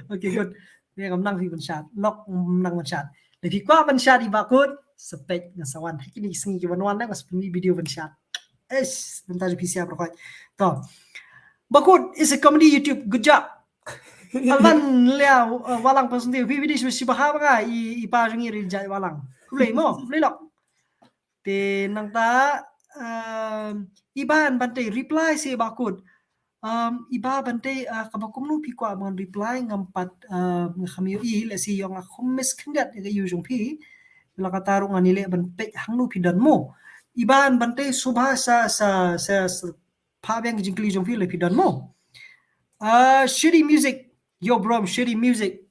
Okay, good. Te ngam nang phi ban shad. Lok, ngam nang ban shad. Lada phi kwah ban shad i Bah Kut, sa peit ngan sa wan. Ha kine ki sngi ki ban wan, ngan sa pynmih video ban shad. Eish, mynta ju phi siap ruh. To. Bah Kut is a comedy YouTube. Good job. Alvan Lia, uh, Walang Pasenti. Phi video shi, shi bha ba nga i, i pa jong i ri jait Walang. Khublei mo, khublei lok. Te nangta, um, i Bah Bante reply seh Bah Kut. Um, i Bah Bante, uh, kaba kumno phi kwah ban reply ngam pat, uh, ngam ïohi, lehse ïoh nga khum miss khyndiat ïa ka ïew jong phi. Wat la kata ruh ngan ïaleh ban peit hangno phi don mo. I Bah Bante sngewbha sa, sa, sa, sa phah biang ka jingkylli jong phi lada phi don mo. Uh, Shitty Music, yo bro, Shitty Music.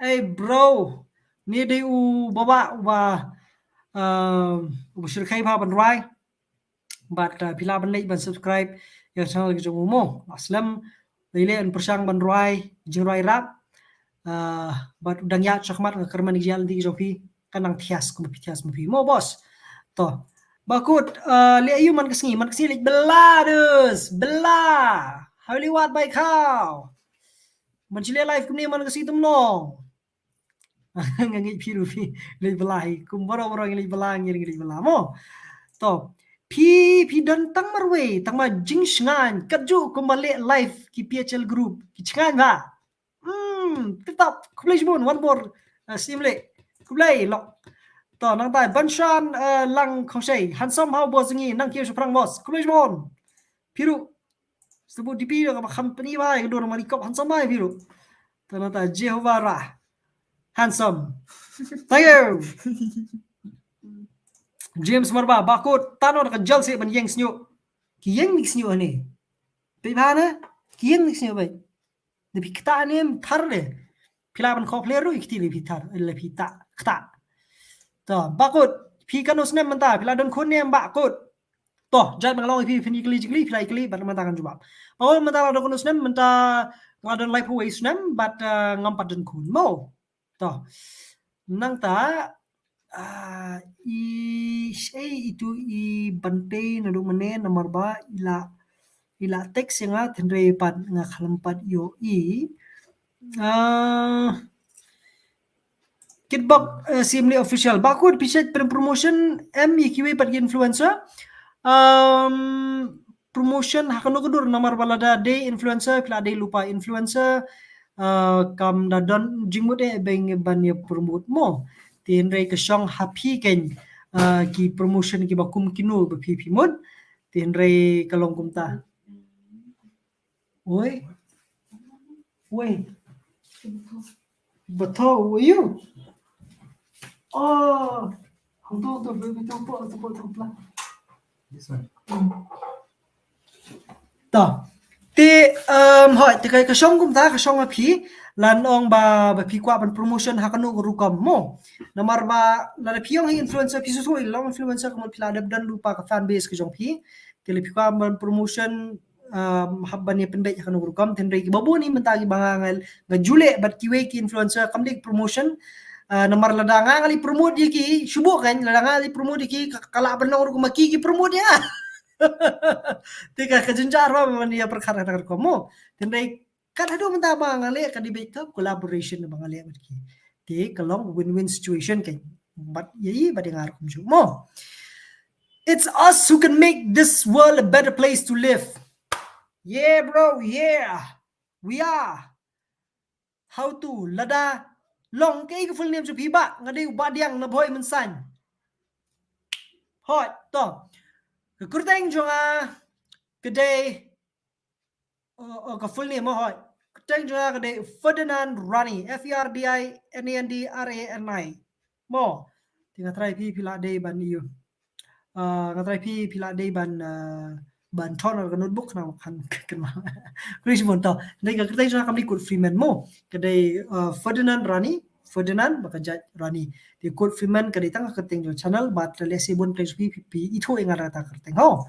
Ei bro, ni dei u baba uba, um, uba shyrkhei bha ban rwai. Bad uh, phi lah ban like ban subscribe ïa ka channel ka jong u mo. Lah slem lei lei yn pyrshang ban rwai jingrwai rap. Uh, bad u dang ïaid shakhmat, nga kyrmen ïa ka jingïaid lynti ka jong phi kan nang thias kumba phi thias ma phi mo boss. To. Ba kut, uh, leh aïu man ka sngi, man ka sngi leit bylla dus, bylla. Hawli wat bai khaw. Man shi leh live kumne man ka sngi tymlong. Nga ngeit phi ruh phi leit bylla hi. Kum baroh baroh ngi leit bylla, ngi leit bylla mo. To. Phi, phi don tang marwei, tang ma jingshngaiñ, katju kumba leh live ki P H L group, ki shngaiñ bha. Hmm, tip top. Khublei shibun, one more. Uh, sim leh. Khublei lok. To, nangta Banshan, uh, Lang Khongshei. Handsome how boss ngi, nang kiew shaphrang boss. Khublei shibun. Phi ruh. Sebut D P ruh kaba company bha, ka dur mari kop handsome bha phi ruh. To, nangta Jehovah Ra. Handsome. Thank you. James Marba, ba kut, tano da ka jal sih ban ïeng sñiuh. Ki ïeng ni sñiuh ni. Peit bha na, ki ïeng ni sñiuh peit. Da phi ktah ne em thar le. Phi lah ban khop ler ruh i kti le phi thar, le phi ta, ktah. To, ba kut, phi katno snem mynta, phi la don khun ne em ba kut. To, jait ba nga long ïa phi, phin ïa kylli jingkylli, phi la ïa kylli, bad mynta kan jubab. Ba kut mynta la don katno snem, mynta nga don laiphew wei snem, bad, eh, ngam pat don khun. Mo. To. Nangta, ah, i, eh, itu i Bantei naduh mynne namar ba i la, i la text ïa nga, hynrei pat nga khlem pat ïohi. Ah, Kitbok, eh, Simli Official. Ba kut phi shait pynpromotion em ïa kiwei pat ki influencer. Um, promotion ha kano ka dur namar ba lada dei influencer, phi la dei lypa influencer, uh, kam da don jingmut eh ban, ban ïa promote mo. Te hynrei ka shong ha phi kein, uh, ki promotion kiba kum kino ba phi phi mut. Te hynrei ka long kumta. Oi. Oi. Ba thaw, oi. Oh. Hangtu tu, baby tu, po, tu, po, tu, pla. This one. Hmm. To. Te, um, hoi, te ka, ka shong kumta, ka shong ha phi, lada ong ba, ba phi kwah ban promotion ha kano ka rukom mo. Namar ba, lada phi ong hi influencer, phi shu shu long influencer, ka mut phi la dep don lypa ka fan base ka jong phi. Te lada phi kwah ban promotion, um, hap ban ïa pynbeit ha kano ka rukom, te hynrei kiba bun hi mynta kiba nga, nga, nga ju leh bad kiwei ki influencer, kam dei promotion, uh, namar lada nga nga leit promote ïa ki, shu bok kan, lada nga leit promote ïa ki, ka, ka lah ban long ruh kumba ki, ki promote ïa nga. Te ka, ka jynjar ba ban ïa pyrkhat ha kata ka rukom mo. Te hynrei kat haduh mynta ba nga leh ka dei beit ka collaboration ba nga leh bad ki. Te ka long win-win situation kan. Bad ïa i, bad ïa nga ruh kumjuh mo. It's us who can make this world a better place to live. Yeah, bro, yeah. We are. How to, lada long, kaei ka full name jong phi ba, nga dei u Bah Diang na Bhoi Mynsanh. Hoi, to. Ka kyrteng jong nga, ka dei, oh, oh, ka full name, oh, hoi. Kyrteng jong nga ka dei Ferdinand Rani, F E R D I N A N D R A N I. Mo, te nga trai phi, phi la dei ban ïa. Ah, nga trai phi, phi la dei ban, ah, ban ton ka notebook na kan, kan ma. Kris mon to. Dei ka kyrteng jong nga kam dei Kut Freeman mo. Ka dei, ah, Ferdinand Rani, Ferdinand, ba ka jait Rani. Te Kut Freeman ka dei tang ka kyrteng jong channel, bad lada leh se bun phi, phi, phi ithuh ïa nga da kata ka kyrteng. Ho.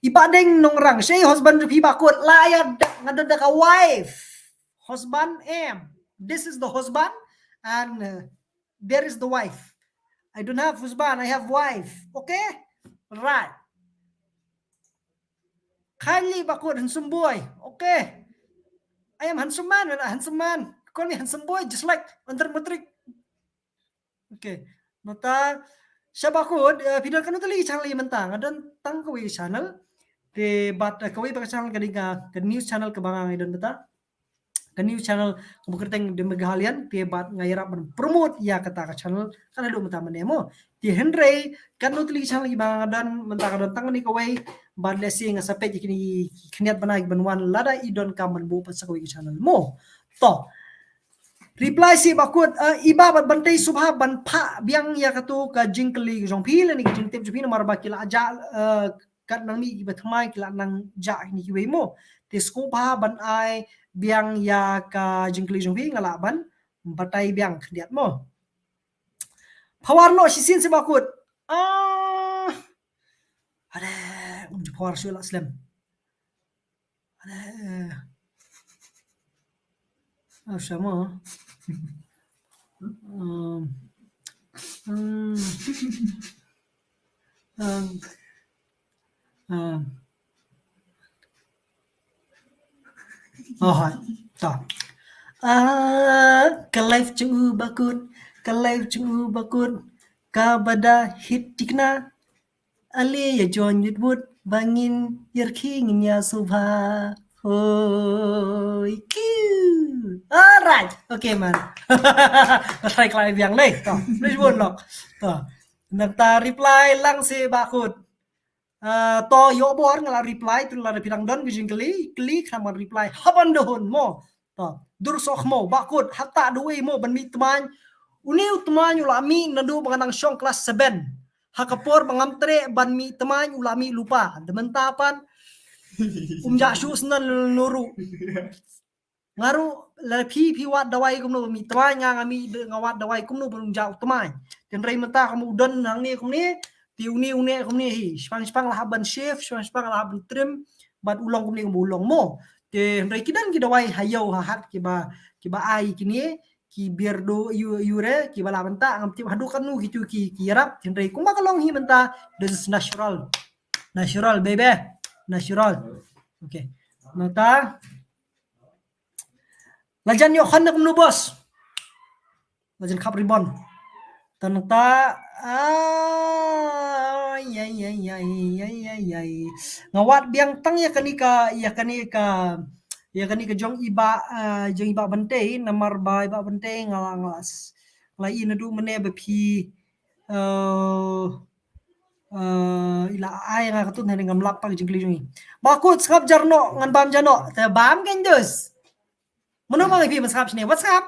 I Bah Deng Nongrang, shaei husband phi Bah Kut, la ïa da, nga don da ka wife. Husband em. This is the husband and, uh, there is the wife. I don't have husband, I have wife. Okay? Right. Kylie Bah Kut, handsome boy. Okay. I am handsome man, handsome man. Call me handsome boy, just like Under Matric. Okay. Nangta, sha Bah Kut, eh, phi don katno tylli ki channel ïa mynta, nga don tang kawei ka channel. Te bad, eh, kawei pat ka channel ka dei ka, ka news channel kaba nga nga don mynta. Ka news channel kaba kyrteng The Meghalayan, te bad nga ïarap ban promote ïa kata ka channel, kan haduh mynta mynne mo. Te hynrei, katno tylli ki channel kiba nga don, mynta nga don tang kane kawei, bad lehse nga sa peit ïa kine ki khyndiat bnai kiban wan lada i donkam ban buh pat sa kawei ka channel mo. To. Reply sha Bah Kut, eh, i Bah bad Bantei sngewbha ban phah biang ïa kato ka jingkylli ka jong phi, lane ka jingtip jong phi namar ba ki la jah, eh, kat nang mih kiba thymmai ki la nang jah kine kiwei mo. Te sngewbha ban ai biang ïa ka jingkylli jong phi nga lah ban Batai biang khyndiat mo. Power noh shisien se Bakut. Ah. Ade, um ju power shu la slem. Ade. Ah, sama. Um, um, um, um. Oh, hai. Ta. Ah, ka live jong u Bakut, ka live jong u Bakut, kaba da hit tikna. Ale ya join yut but bangin yarki ngin ya subha. Hoi kiu. Alright. Okay man. Ka try klai biang lei. To, please won lok. To. Nangta reply lang se Bakut. Ah, to yo bor nga la reply tu la phi dang don ki jingkylli, kylli khnang ban reply. Haban dahun mo. To, dur sok mo Bakut, hata dawei mo ban mih tmain. Uni u tmain u la mih naduh ba nga nang shong klas seven. Ha ka por ba ngam treh ban mih tmain u la mih lypa. Da mynta pat um jah shuh snan nuru. Nga ruh la phi phi wad dawai kumno ba mih tmain, nga nga mih de nga wad dawai kumno ba um jah u tmain. Te hynrei mynta ka mut u don hangne kumne, te une une kumne hi. Shipang shipang la hap ban shave, shipang shipang la hap ban trim, bad u long kumne kumba u long mo. Te hynrei ki don ki dawai ha ïew ha hat kiba, kiba ai kine, ki Beardo ïu, ïu re, kiba lah mynta, ngam tip haduh katno kitu ki, ki ïarap, hynrei kumba ka long hi mynta, this is natural. Natural, baby. Natural. Okay. Nangta. La jan ïoh khon na kumno boss. La jan khap ribbon. Te nangta, ah, ïai, ïai, ïai. Nga wad biang tang ïa kane ka, ïa kane ka, ïa kane ka jong i Bah, ah, jong i Bah Bantei, namar ba i Bah Bantei nga la, nga la s-, nga la ïohi naduh mynne ba phi, eh, eh, i la ai nga katto hynrei ngam lap pat ka jingkylli jong i. Bakut sngap jar noh, ngan bam jar noh. Te bam kein dus. Mano ba ngi phi ban sngap shane? What's up?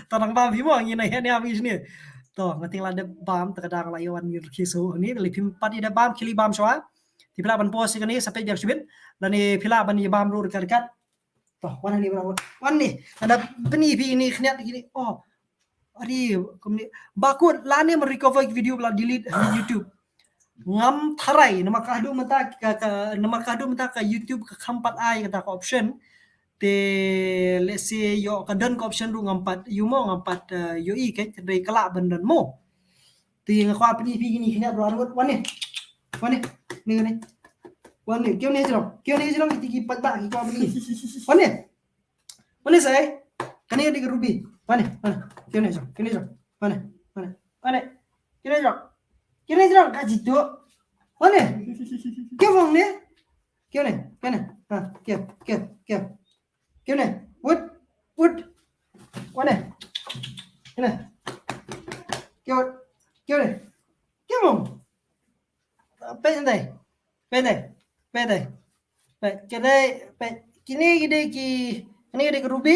To nang bam phi mo, ngi na heh ne am ngi shane. To, nga ting la dep bam, te ka dang la ïa wan ngi rkhi so ni, te lei phim pat ïa dep bam, khie leit bam shwa. Te phi lah ban pause kane, sa peit biang shibit. Lane phi lah ban ïa bam ruh ryngkat ryngkat. To, wan hangne, wan, wan, wan ni. Nga da pyni phi ni khyndiat kine. Oh. Ari, kumne. Bakut, lane ma recover video ba la delete ha YouTube. Ngam tharai, namar ka haduh mynta ka, ka, namar ka haduh mynta ka YouTube ka kham pat ai kata ka option. Te, let's say, ïoh ka don ka option ruh ngam pat, ïoh mo, ngam pat, eh, ïohi ka, te dei ka lah ban don mo. Te nga kwah pyni phi kine khyndiat ruh arngut, wan ne. Wan ne. Ni, ni. Wan ne, kiew ne jrong. Kiew ne jrong, kiti ki paidbah ki kwah pyni. Wan ne. Wan ne sai. Kane dei ka ruby. Wan ne, wan ne. Kiew ne jrong, kiew ne jrong. Wan ne, wan ne. Wan ne. Kiew ne jrong. Kiew ne jrong, ka jitu. Wan ne. Kiew wan ne. Kiew ne, kiew ne. Ha, kiew, kiew, kiew. Kiew ne, wut, wut. Wan ne. Kiew ne. Kiew, kiew ne. Kiew mo. Peit ntai. Peit ntai. Peit ntai. Peit, kine, peit, kine ki dei ki, kine ki dei ki ruby.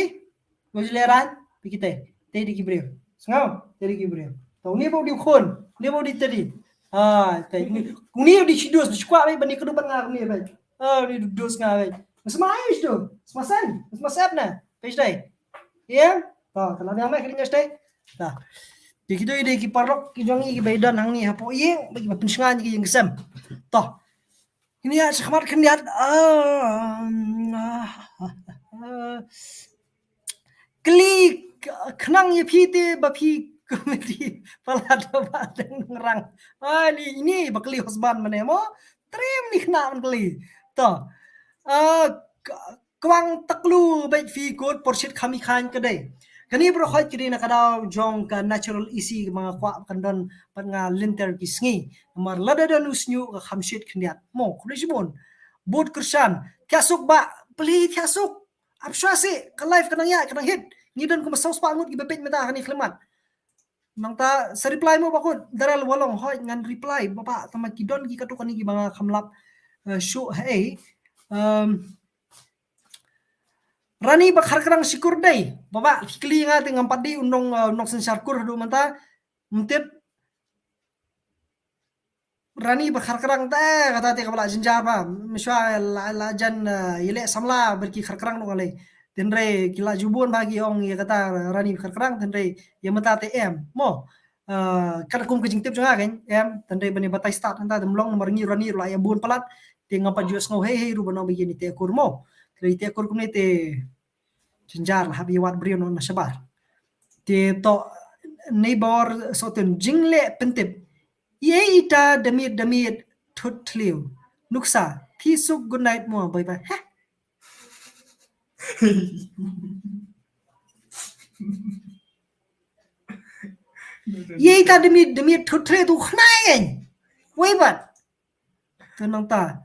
Mo jule ran, peit kitai. Te dei ki briew. Sngap, te dei ki briew. To, une ba u dei u khun, une ba u dei tari. Ah, te, une, une u dei shi dos, shi kwah, peit, ban ïa kynduh bad nga, une, peit. Oh, ni duk dus nga wei. Mas mai ish tu. Mas masan. Mas masep na. Page dai. Iya. Ta, ta la biang mai kini nyas dai. Ta. Dei kitu dei ki paralok ki jong ngi kiba ïadon hangne hapoh ïing, ba kiba pynsngew ki ïing ki sem. Ta. Kine ïa shakhmat khyndiat. Ah, ah, ah. Kylli k-, khnang ïa phi te ba phi comedy palat ba dang ngrang. Ai, ni, ini ba kylli husband mane mo. Trim ni khnang ban kylli. To. Ah, k-, kwang taklu bad phi kot por shit kham i khan ka dei. Kane baroh khoit ka dei na ka daw jong ka natural isi ba nga kwah kan don bad nga lynter ki sngi. Namar lada don u shñiuh ka kham shit khyndiat. Mo, khublei shibun. Bud kyrshan. Thiah suk ba, pli thiah suk. Ap shwa sih, ka live ka nang ïaid, ka nang hit. Ngi don kumba saw spah ngut kiba peit mynta ha kane ka khlieh mat. Nangta sa reply mo ba kut, Daryl Walong, hooid ngan reply, ba ba, tangba ki don ki katto katne kiba nga kham lap, eh, shuh haei. Em, Rani ba Kharkrang shikur dei, ba ba, ki kylli nga te ngam pat dei u nong, eh, nongsynshar kur haduh mynta, ym tip, Rani ba Kharkrang te, kata te kaba la jynjar ba. Mynshuwa la, la jan, eh, ïaleh samla bad ki Kharkrang nong alei. Tynrai ki la ju bun ba ki ong ïa kata Rani Kharkrang, tynrai ïa mynta te em. Mo. Uh, kat kum ka jingtip jong nga kan em, tynrai ban ïa batai start nangta te ym long namar ngi Rani ruh la ïa bun palat. Te ngam pat ju sngew hei hei ruh ban ong ba ïa ni te kur mo. Tynrai te kur kumne te jynjar la hap ïa wad briew na shabar. Te to neighbor Sotun jingleh pyntip. Ïa ita da miet da miet thut thliew. Nuksa, phi suk good night mo bye bye. Heh. Ïa ita da miet da miet thut thliew tu khnai kan. Wei bat. Te nangta.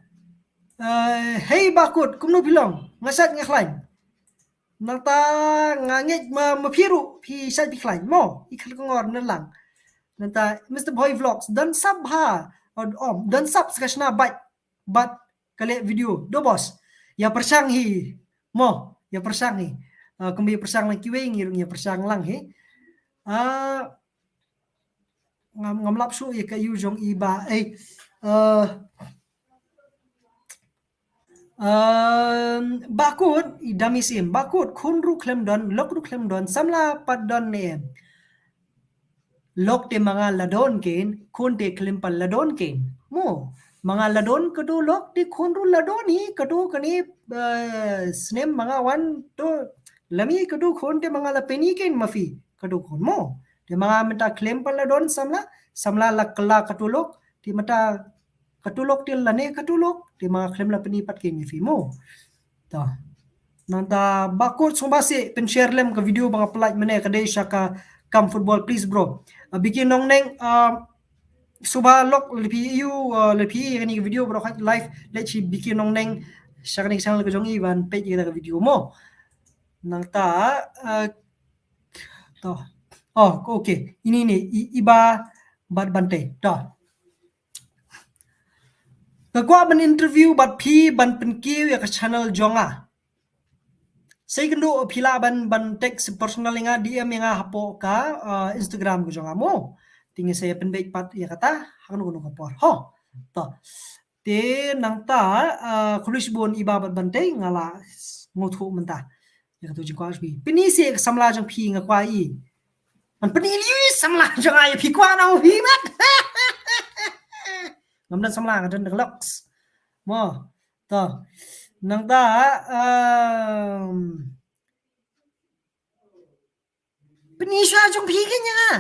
Eh, hei Bakut, kumno phi long? Nga sat nga khlaiñ. Nangta nga ngeit ma, ma phi ruh, phi sat phi khlaiñ. Mo, i khal kongor na lang. Nangta, Mister Boy Vlogs, don sap ha. Om, don sap ska shna bait. Bat, ka leh video. Do boss. Ïa pyrshang hi. Mo, ïa pyrshang hi. Ah, kumba ïa pyrshang lang kiwei, ngi ruh ïa pyrshang lang hi. Ah, ngam, ngam lap shuh ïa ka yu jong i ba, eh, eh, eh, Bakut, i dami sim, Bakut, khun ruh khlem don, lok ruh khlem don, samla pat don ne em. Lok te ma nga la don kein, khun te khlem pat la don kein. Mo, ma nga la don katu lok te khun ruh la don hi, katu kane, eh, snem ma nga wan to, lami katu khun te ma nga la peni kein ma phi, katu khun mo. Te ma nga mynta khlem pat la don samla, samla la kylla katu lok, te mynta katu lok te lane katu lok, te ma nga khlem la peni pat kein ïa phi mo. To. Nangta Bakut sngewbha seh pynshare lem ka video ba nga pynlait mynne ka dei sha ka kam football please bro. Ah, Biki Nongneng, ah, sngewbha lok lada phi ïohi, ah, lada phi ïohi kane ka video baroh kawei live leit sha Biki Nongneng sha kane ka channel ka jong i ban peit ïa ka video mo. Nangta, ah, to. Oh, okay. Ine, ine, i, i Bah Bantei. To. Nga kwah ban interview bad phi ban pynkiew ïa ka channel jong nga. Sa ïakynduh phi lah ban, ban text personal ïa nga, D M ïa nga hapoh ka, uh, Instagram ka jong nga mo. Te ngi sa ïa pynbeit pat ïa kata ha kano kano ka por. Ho. To. Te nangta, uh, khublei shibun i Bah Bantei, nga la sngewthuh mynta. Ïa katu jingkwah jong phi. Pyni seh ka samla jong phi nga kwah i. Man pyni lei samla jong nga ïa phi kwah na u phi mat. Ngam don samla nga don da ka lok. Mo. To. Nangta, um, pyni shuwa jong phi kein ïa nga.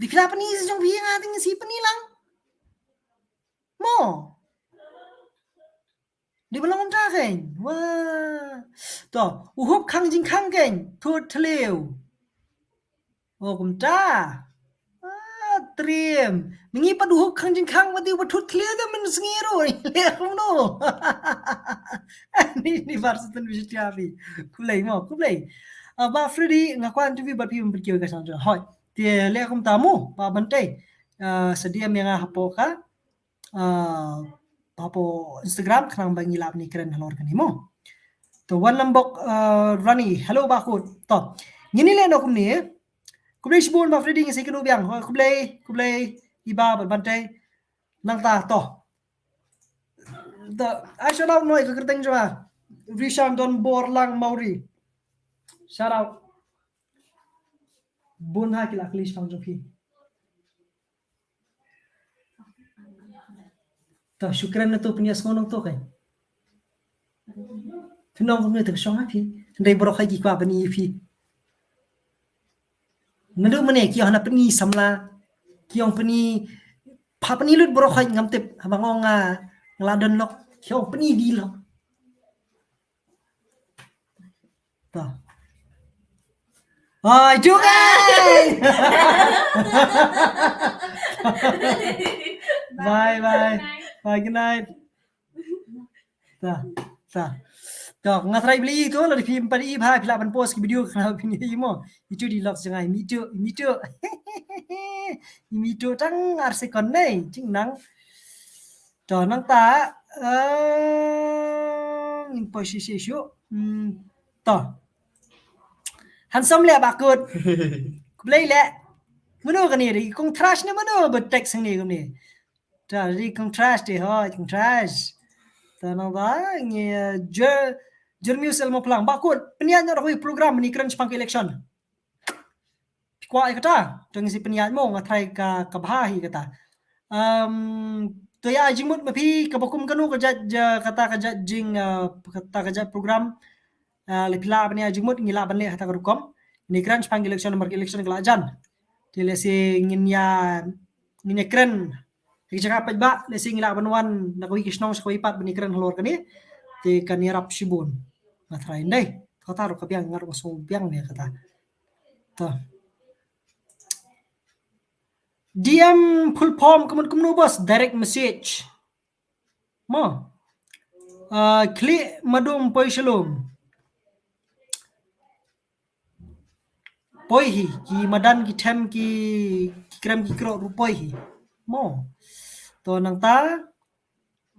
Dei phi la pyni jong phi ïa nga te ngi sa pyni lang. Mo. Dei ba long kumta kein. Wah. To, u hup khang jingkhang kein. Thut thliew. O kumta. Ah, triem. Ngi pat u hup khang jingkhang ba dei ba thut thliew te mynsngi ruh. Leh kumno. Ni, ni bar sutun bi setia bi. Khublei mo, khublei. Ah, Bah Freddy, nga kwah interview bad phi ban pynkiew ïa ka channel jong nga. Hooid. Te leh kumta mo, Bah Bantei. Ah, sa D M ïa nga hapoh ka. Ah, hapoh Instagram khnang ba ngi lah ban ïakren halor kane mo. To, Wan Lambok, ah, Rani, hello Bah Kut. To, ngin ïa leh noh kumne. Khublei shibun Bah Freddy, ngi sa ïakynduh biang. Hooid, khublei, khublei i Bah Bantei. Nangta to. To, ai shout out noh ïa ka kyrteng jong nga. Rishan Don Borlang Mauri. Shout out. Bun ha ki la kylli shaphang jong phi. To, shu kren na to, pynïasngew nangto kein. Phin ong kumne te ka shong ha phi. Hynrei baroh hi ki kwah pyni ïa phi. Naduh mynne ki ong hana pyni samla. Ki ong pyni, pha pyni lut baroh hi ngam tip. Haba nga ong nga la don lok. Ki ong pyni di lok. To. Oi, Jukai! Bye, bye. Bye, good night. To, to. To, nga try beli tu, lada phi empat i bha, phi lah ban post ki video, khnang phi ni mo. Itu di lok jngai, mitu, mitu. Mitu tang ar second nei, jing nang. To, nangta, eh, ngin poi shi shi shu. Hmm, to. Handsome leh Bah Kut. Khublei leh. Mano kane ri kong trash ne mano ba text ne kane. To, ri kong trash te ho, kong trash. To, nangta ngi, eh, Jo-, Jeremiah Elmo Plang. Bakut, pynïaid noh da kawei program ban ïakren shaphang ka election. Phi kwah ïa kata, to ngin sa pynïaid mo, nga tharai ka, ka bha hi kata. Um, to ïa ai jingmut ma phi kaba kum kano ka jait, ja, kata ka jait jing, uh, kata ka jait program. Uh, lada phi lah ban ïa ai jingmut ngi lah ban leh ha kata ka rukom. Ngin ïakren shaphang election, namar ka election ka la jan. Te lehse ngin ïa, ngin ïakren. Ki jaka pat ba, lehse ngi lah ban wan na kawei ka shnong sha kawei pat ban ïakren halor kane. Te kan ïarap shibun. Nga tharai ndai. Kata ruh ka biang, nga ruh nga sngew biang ne kata. To. D M full form ka mut kumno boss, direct message. Mo. Ah, klik madam poi shalom. Poi hi, ki madan ki them ki, ki krem ki krok ruh poi hi. Mo. To nangta.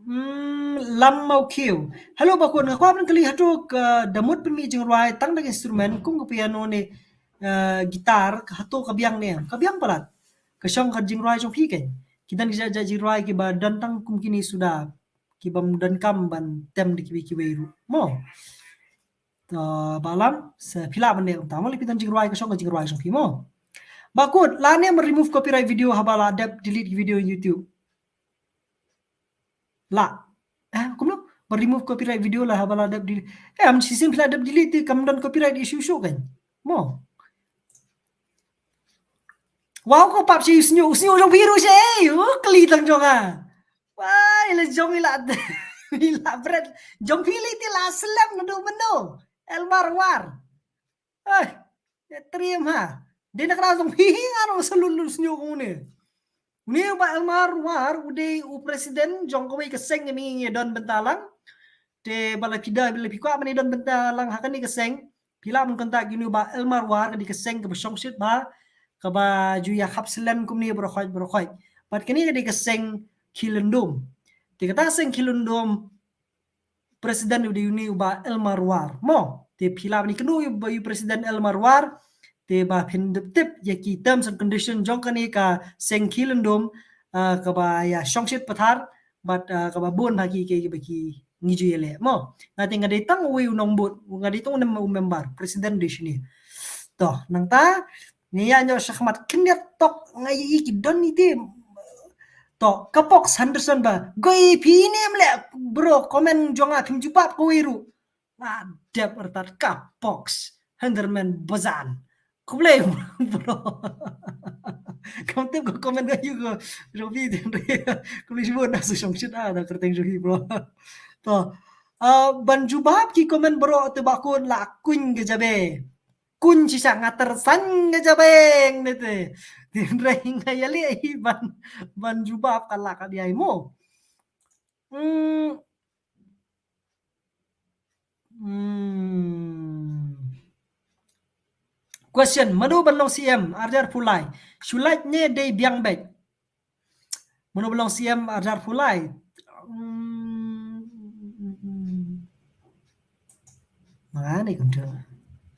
Hmm, lam mau kiu. Hello Bakut, nga kwah ban kylli hato ka da mut pynmih jingrwai tang da ka instrument kum ka piano ne, eh, guitar, ka hato ka biang ne. Ka biang palat. Ka shong ka jingrwai jong phi kein. Ki don ki jait jait jingrwai kiba don tang kum kine suda. Kiba ym don kam ban tem da kiwei kiwei ruh. Mo. To ba lam, sa phi lah ban leh kumta mo, lada phi don jingrwai ka shong ka jingrwai jong phi mo. Bakut, lah ne ban remove copyright video haba la dep delete video YouTube. Lah. Eh, kumno? Ban remove copyright video lah haba la dep delete. Eh, am shisien phi la dep delete te kam don copyright issue shuh kein. Mo. Wow, ko pap shi sngew, sngew jong phi ruh shi, eh, u kylli tang jong nga. Wai, la jong i la, i la bret. Jong phi li ti la slem naduh mynno. Elmar War. Ai, ya trim ha. Dei na kra jong phi hi nga ruh sa lun lun sngew kum une. Une u Bah Elmar War, u dei u president jong kawei ka seng kaba ngi ïa don bynta lang. Te ba la phi da, ba la phi kwah ban ïa don bynta lang ha kane ka seng. Phi lah ban contact ïa une u Bah Elmar War, ka dei ka seng kaba shongshit bha, kaba ju ïa khap slen kumne baroh khoit baroh khoit. Bad kane ka dei ka seng Khie Lyndum. Te kata ka seng Khie Lyndum, president u dei une u Bah Elmar War. Mo, te phi lah ban ïakynduh ïa u Bah, ïa u president Elmar War, te ba phin dep tip ïa ki terms and condition jong kane ka seng Khie Lyndum, ah, kaba ïa shongshit pathar, bad, ah, kaba bun bha ki, ki, ki, ba ki ngi ju ïaleh. Mo, nga te nga dei tang uwei u nongbud, nga dei tang u mem-, u member, president dei shane. To, nangta, ngi ïa ñiah shakhmat khyndiat tok nga ïohi ki don iti. To, Kapox Henderson ba. Goi phi ne em leh bro, comment jong nga phim jubab kawei ruh. Nga dep artat Kapox Henderson bazan. Khublei bro. Kam tip ko comment ka ïa ko. Robi tin re. Khublei shibun na su shongshit a da kyrteng jong phi bro. To. Ah, ban jubab ki comment bro te ba ko la kuñ ka jabe. Kuñ shisha nga tyrsan nga jabeng ne te. Tin re nga ïaleh hi ban, ban jubab ka la ka diai mo. Hmm. Hmm. Question, mano ban long C M, arjar pulai. Shu lait ne dei biang beit. Mano ban long C M arjar pulai. Hmm. Mane kumta.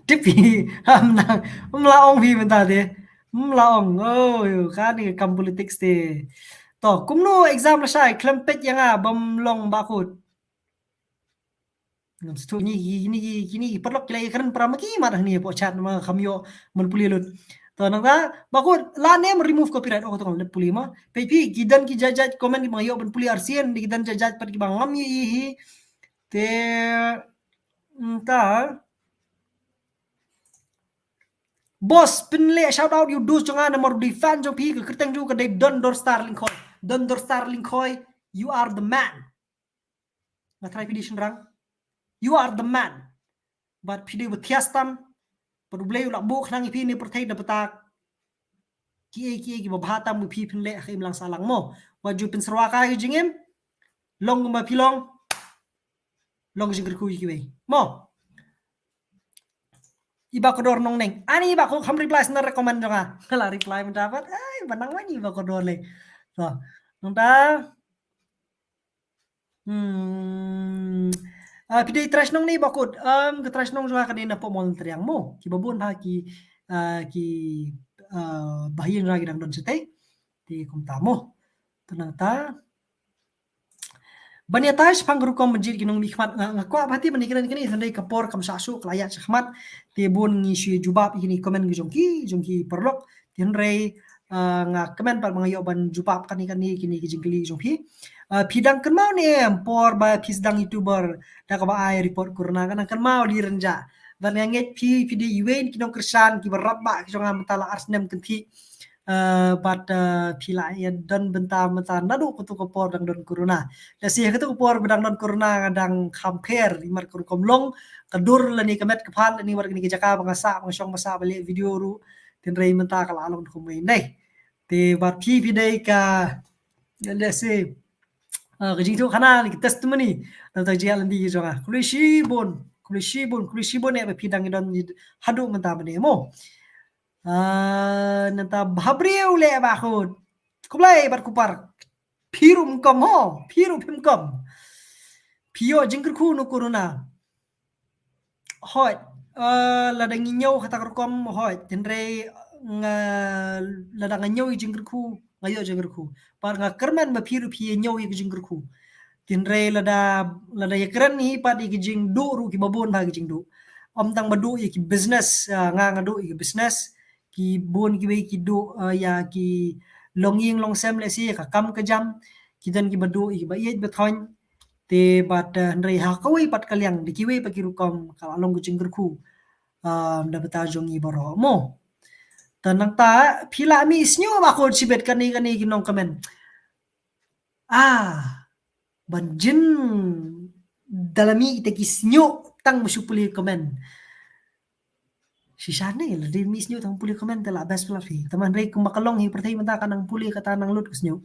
Tipi, ham na, mla ong phi mynta te. Mla ong, oh, yo, kane kam politics te. To, kumno exam la shai, khlem peit ïa nga, bym long Bakut. Ngam stu ni, ni, ni, ni, paralok ki la ïakren para ma ki mat hangne hapoh chat ma kham ïoh ban pule lut. To nangta, Bakut, la ne em remove copyright, oh, to ngam leh pule ma. Peit phi, ki don ki jait jait comment kiba nga ïoh ban pule arsien, ki don jait jait pat kiba ngam ïohi hi. Te, nta. Boss, pynleh shout out ïa u dos jong nga namar u dei fan jong phi, ka kyrteng jong u ka dei Don Dorstar Lyngkhoi. Don Dorstar Lyngkhoi, you are the man. Nga tharai phi dei shynrang. You are the man. Bad phi dei ba thiah tam. Bad U Blei u la buh khnang ïa phi ne pyrthei da bynta kiei kiei kiba bha tam ba phi pynleh ha ka imlang sahlang mo. Wat ju pynsyrwa ka ka jingim. Long kumba phi long. Long ka jingkyrkhu ïa kiwei. Mo. I Bah Kordor Nongneng. Ani Bah ko kham reply sna comment jong nga. Nga la reply mynta pat. Ai, ba nang wan i Bah Kordor le. To. Nangta. Hmm. Ah, phi dei trai shnong ne Bakut. Um, ka trai shnong jong nga ka dei na Pamon Triang mo. Kiba bun ha ki, ah, ki, ah, bahaïing jong nga ki dang don shatei. Te kumta mo. To nangta. Ban ïatai shaphang ka rukom ban jied ki nongmihkhmat, nga, nga kwah ba te ban ïakren kane, hynrei ka por kam shah shuh, ka la ïaid shakhmat. Te bun ngi shu jubab ïa kine comment ki jong ki, jong ki paralok. Te hynrei, ah, nga kmen pat ba nga ïoh ban jubab kane kane kine ki jingkylli jong phi. Ah, phi dang kynmaw ne em por ba phi sdang YouTuber da kaba ai report corona, nga dang kynmaw, Lerynjah. Bad nga ngeit phi, phi dei iwei na ki nongkyrshan kiba radbah ki jong nga mynta la ar snem kynthih. Eh, bad, eh, phi la ïa don bynta mynta naduh kato ka por dang don corona. Lehse kato ka por ba dang don corona nga dang kham pher, imat ka rukom long ka dur lane ka met ka phad lane wat kane ka jaka ba nga sah, ba nga shong ba sah ba leh video ruh. Te hynrei mynta ka la long kumwei ne. Te bad phi, phi dei ka, lehse, eh, ka jingthoh khana ne ka testimony na ka jingïaid lynti ka jong nga. Khublei shibun, khublei shibun, khublei shibun ne ba phi dang don haduh mynta mynne mo. Ah, nangta bhabriew leh Bah Khut. Khublei bad khublei. Phi ruh ym kum ho, phi ruh phim kum. Phi ïoh jingkyrkhu na u corona. Hooid, ah, lada ngi ñiew kata ka rukom hooid, hynrei nga, lada nga ñiew ïa ka jingkyrkhu, nga ïoh jingkyrkhu. Bad nga kyrmen ba phi ruh phi ïa ñiew ïa ka jingkyrkhu. Hynrei lada, lada ïakren hi pat ïa ki jingduh ruh kiba bun bha ki jingduh. Ym tang ba duh ïa ki business, ah, nga nga duh ïa ki business. Ki bun kiwei ki duh, ah, ïa ki longïing longsem lehse ïa ka kam ka jam. Ki don kiba duh ïa kiba ïeit ba thoiñ. Te bad, ah, hynrei ha kawei pat ka liang da kiwei pat ki rukom ka la long ka jingkyrkhu, ah, da bynta jong ngi baroh mo. Te nangta phi la mih shñiuh Bah Khut shibit, kane kane ki nongcomment. Ah, ban jin da la mih te ki shñiuh tang ba shu pule comment. Shisha ne, lada mih shñiuh tang pule comment te la best pla phi. Te hynrei kumba ka long hi pyrthei mynta ka nang pule kata nang lut ka shñiuh.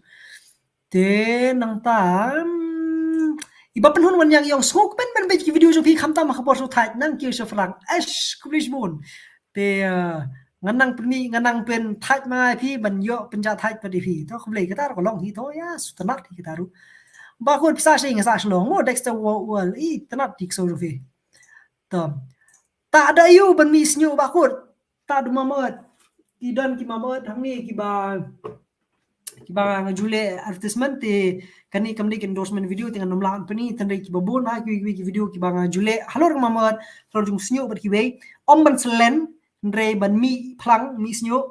Te nangta, hmm, iba pynhun wan ïa ïong sngew kmen ban peit ki video jong phi khamtam ha ka por shu thait nang kiew shaphrang. Eish, khublei shibun. Te, eh, nga nang pynmih, nga nang pynthait ma nga ïa phi ban ïoh pynjah thait pat ïa phi. To khublei, kata ruh ka long hi to, ïa, sngewtynnat hi kata ruh. Bah Khut, phi sah shi, nga sah Shillong mo, Dexter Wo-, World. Ih, tynnat hi ka show jong phi. To. Ta da ïoh ban mih shñiuh Bah Khut. Ta da mama ot. Ki don ki mama ot hangne kiba, kiba nga ju leh advertisement te kane kam dei ka endorsement video te ngan ym lah ban pyni, hynrei kiba bun ha kiwei kiwei ki video kiba nga ju leh halor ka mama ot, halor jong shñiuh bad kiwei. Ym ban slen, hynrei ban mih phlang, mih shñiuh,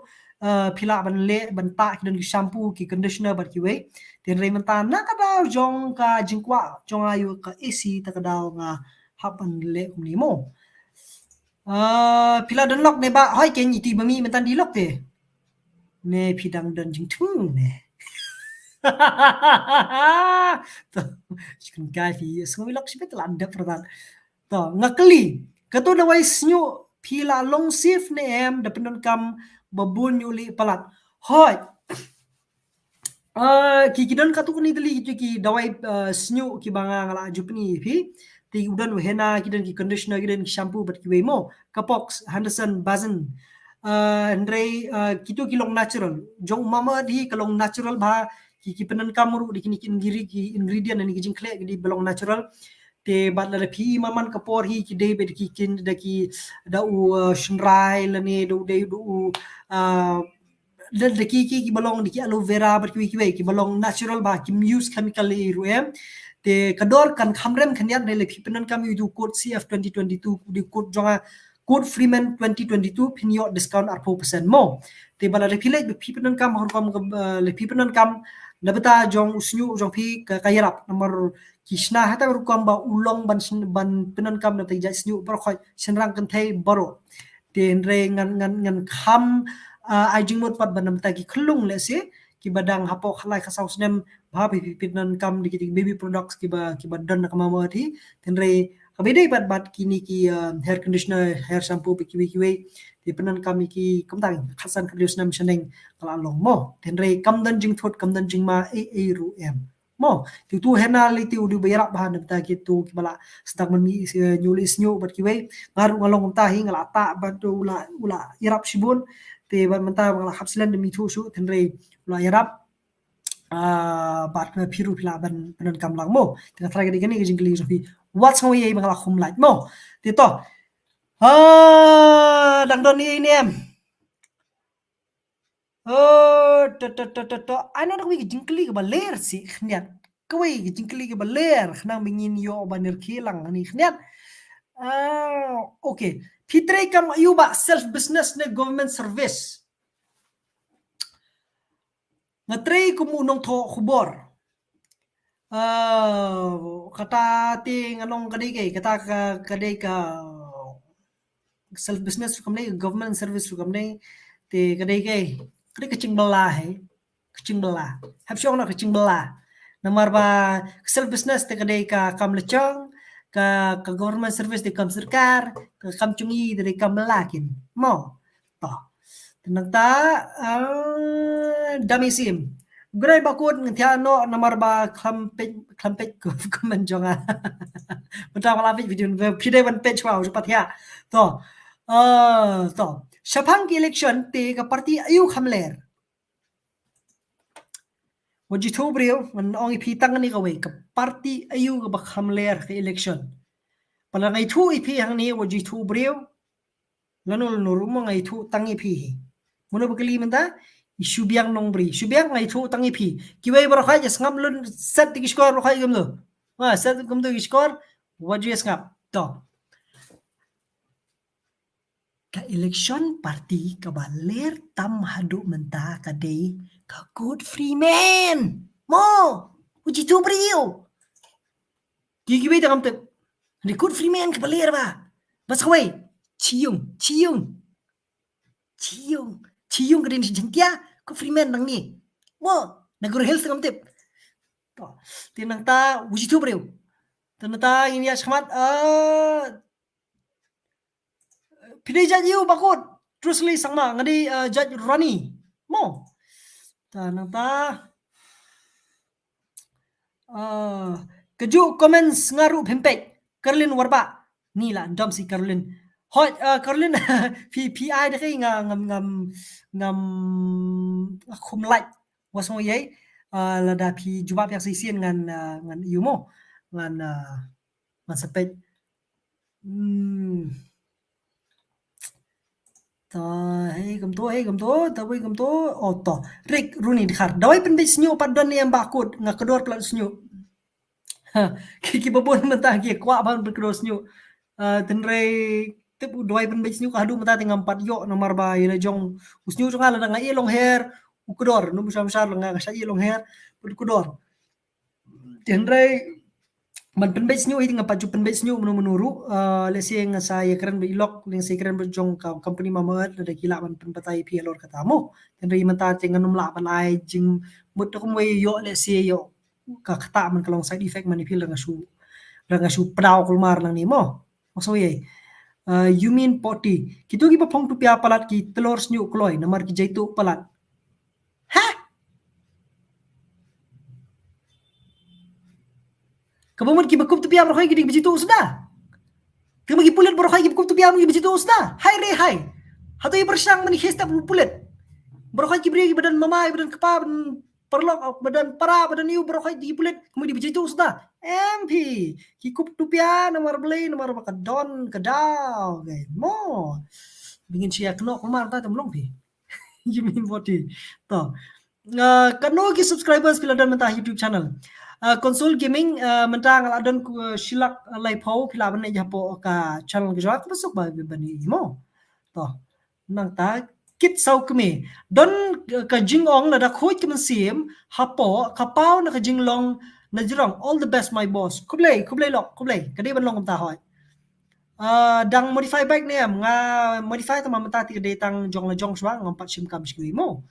eh, phi lah ban leh, ban tah ki don ki shampoo, ki conditioner bad kiwei. Te hynrei mynta na ka daw jong ka jingkwah jong nga ïa ka A C, ta ka daw nga hap ban leh kumne mo. Ah, phi la don lok ne Bah, hooid keiñ, iti ba mih mynta dei lok te. Ne phi dang don jingthmu ne. To, shikun kai phi, sngew lok shibit la dep ratan. To, nga kylli, kato dawai shñiuh phi la long safe ne em, da pyndonkam ba bun ñiuh lieh palat. Hooid. Ah, ki, ki don katto katne tylli ki, ki dawai, ah, shñiuh kiba nga nga la ju pyni ïa phi. Te u don u henna, ki don ki conditioner, ki don ki shampoo bad kiwei mo. Ka Pox, Henderson, Basin. Ah, hynrei, ah, kito ki long natural. Jong u Mama Earth hi ka long natural bha, ki, ki pyndonkam ruh da kine ki ingre-, ki ingredient ne ki jingkhleh ki dei ba long natural. Te bad lada phi i man man ka por hi ki dei bad ki kin da ki da u, ah, shynrai lane da u dei da u, ah, da, da ki, ki, kiba long da ki aloe vera bad kiwei kiwei kiba long natural bha, kim use chemical ei ei ruh em. Te ka dor kan kham rem khyndiat ne lada phi pyndonkam ïa u code C F twenty twenty-two, u dei code jong nga, code Freeman twenty twenty-two, phin ïoh discount arphew percent mo. Te ba lada phi leit ba phi pyndonkam ha rukom ka, eh, lada phi pyndonkam na bynta jong u shñiuh jong phi ka, ka ïarap, namar ki shna ha kata ka rukom ba u long ban shn-, ban pyndonkam na bynta ki jait shñiuh baroh khoit, shynrang kynthei baroh. Te hynrei ngan, ngan, ngan kham, ah, ai jingmut pat ba na bynta ki khyllung lehse kiba dang hapoh khatlai khatsaw snem, ba phi, phi pyndonkam da ki baby products kiba, kiba don na ka Mama Earth hi. Te hynrei kaba dei pat bad kine ki, ah, hair conditioner, hair shampoo bad kiwei kiwei. Te pyndonkam ïa ki kumta khatsan khathynñiew snem shaneng ka la long mo. Te hynrei kam don jingthut, kam don jingma ei ei ruh em. Mo, te uto u henna lei te u dei ba ïarap bha na bynta kito kiba la sdang ban mih, eh, ñiuh lieh shñiuh bad kiwei. Nga ruh nga long kumta hi, nga la tah bad u la, u la ïarap shibun. Te bad mynta ba nga la hap slen da mih thuh shuh, te hynrei u la ïarap. Ah, bad phi ruh phi lah ban pyndonkam lang mo. Te nga tharai ka dei kane ka jingkylli jong phi. Wat sngew ei ei ba nga la khum lait mo. Te to. Ha, dang don ei ei ne em? Oh, to, to, to, to, to. Ai, na da kawei ka jingkylli kaba ler sih khyndiat. kawei ka jingkylli kaba ler, khnang ba ngin ïoh ban ïarkhie lang hangne khyndiat. Ah, okay. Phi trei kam aiu bah, self business ne government service? Nga trei kum u nongthoh khubor. Ah, kata te ngan ong ka dei kaei, kata ka, ka dei ka self business ruh kam dei, government service ruh kam dei. Te ka dei kaei, ka dei ka jingbylla hi. Ka jingbylla. Hap shu ong na ka jingbylla. Namar ba ka self business te ka dei ka kam lajong, ka, ka government service te kam sorkar, ka kam jong ngi te dei kam bylla kin. Mo. To. Te nangta, ah, dami sim. Grai bakut ngan thiah noh namar ba khlem peit, khlem peit ko comment jong nga. Mynta ba la peit video, phi dei ban peit shuwa, u pat thiah. To. Ah, to. Shaphang ki election te ka party aiu kham ler? Wat ju ïathuh briew, ngan ong ïa phi tang kane kawei, ka party aiu kaba kham ler ka election. Pala nga ïathuh ïa phi hangne, wat ju ïathuh briew. Lano lano ruh mo, nga ïathuh tang ïa phi hi. Mano ba kylli mynta? I Shubiang Nongbri. Shubiang, nga ïathuh tang ïa phi. Kiwei baroh khoit ïa sngap lun, set ki score baroh khoit kumno. Ha, set kumno ki score. Wat ju ïa sngap. To. Ka election party kaba ler tam haduh mynta ka dei ka Kurt Freeman. Mo, u jitu briew. Ki kiwei te ngam tip. Ni Kurt Freeman kaba ler ba. Bad sa kawei, Chi Yung, Chi Yung. Chi Yung, Chi Yung ka dei na Jaiñtia, Kurt Freeman nangne. Mo, na Garo Hills te ngam tip. To, te nangta u jitu briew. Te nangta ngin ïa shakhmat, ah, phi dei judge aiu bakut? Trusley Sangma, nga dei, uh, judge Ronnie. Mo. Ta nangta. Uh, kajuh comments nga ruh phim peit. Caroline Warbah. Ni la dom si Caroline. Hoi, uh, Caroline, phi, phi ai da kai nga ngam, ngam, ngam, khum like. Wa sngewbha ïa, uh, lada phi jubab ïa shisien ngan, uh, ngan ïa mo. Ngan, uh, ngan sa peit. Hmm. Ta, hei, kumto, hei, kumto, ta, wei, kumto. Oh, to. Rick Rooney Dkhar. Dawai pynbeit sniuh pat don ne em bakut, nga kdor palat sniuh. Ha, ki, ki babun mynta ki kwah ban pynkdor sniuh. Ah, tynrai tip u dawai pynbeit sniuh ka haduh mynta te ngam pat ïoh namar ba ïa la jong u sniuh jong nga lada nga ïeh long her, u kdor, nu bishar bishar la nga, nga shah ïeh long her, u kdor. Te hynrei ban pynbeit sniuh hi te ngam pat ju pynbeit sniuh mano mano ruh, ah, lehse nga sa ïakren bad i lok, lehse ïakren bad jong ka company Mamaearth, lada ki lah ban pynbatai phi halor kata mo. Te hynrei mynta te ngan ym lah ban ai jingmut da kumwei ïoh lehse ïoh ka kata man ka long side effect man i phi la nga shu, la nga shu pdaw kulmar nangne mo. Maksud ïa, uh, Yumin Poti. Kitu kiba phong tupia palat ki tlor sniuh kloi namar ki jaitu palat. Ha? Kaba mut kiba kup tupia baroh khoit ki dei kiba jaitu suda. Kiba ki pulit baroh khoit kiba kup tupia mut kiba jaitu suda. Hai re hai. Hato i pyrshang mani khie step pulit. Baroh khoit ki briew kiba don mama, kiba don kpa, ban paralok, ba don para, ba don aiu, baroh khoit ki pulit, kumno dei ba jaitu suda. Em phi, ki kup tupia namar balei, namar ba ka don ka daw, okay. Mo. Ba ngin shu ïa kynnoh kumar ta te ym long phi. Yumin Poti. To. Uh, katno ki subscribers phi la don mynta YouTube channel? Uh, Console Gaming, uh, mynta nga la don, uh, shilak, uh, laiphew, phi lah ban leit hapoh ka channel ka jong nga, kaba suk ba ban ïa mo. To. Nangta Kit Saw Kmie. Don, uh, ka jingong lada khuid ka mynsiem hapoh ka paw na ka jinglong na jrong. All the best my boss. Khublei, khublei lok, khublei. Ka dei ban long kumta hoi. Uh, dang modify bike ne em? Nga modify tang mynta te ka dei tang jong la jong shuwa, ngam pat shim kam shi kiwi mo.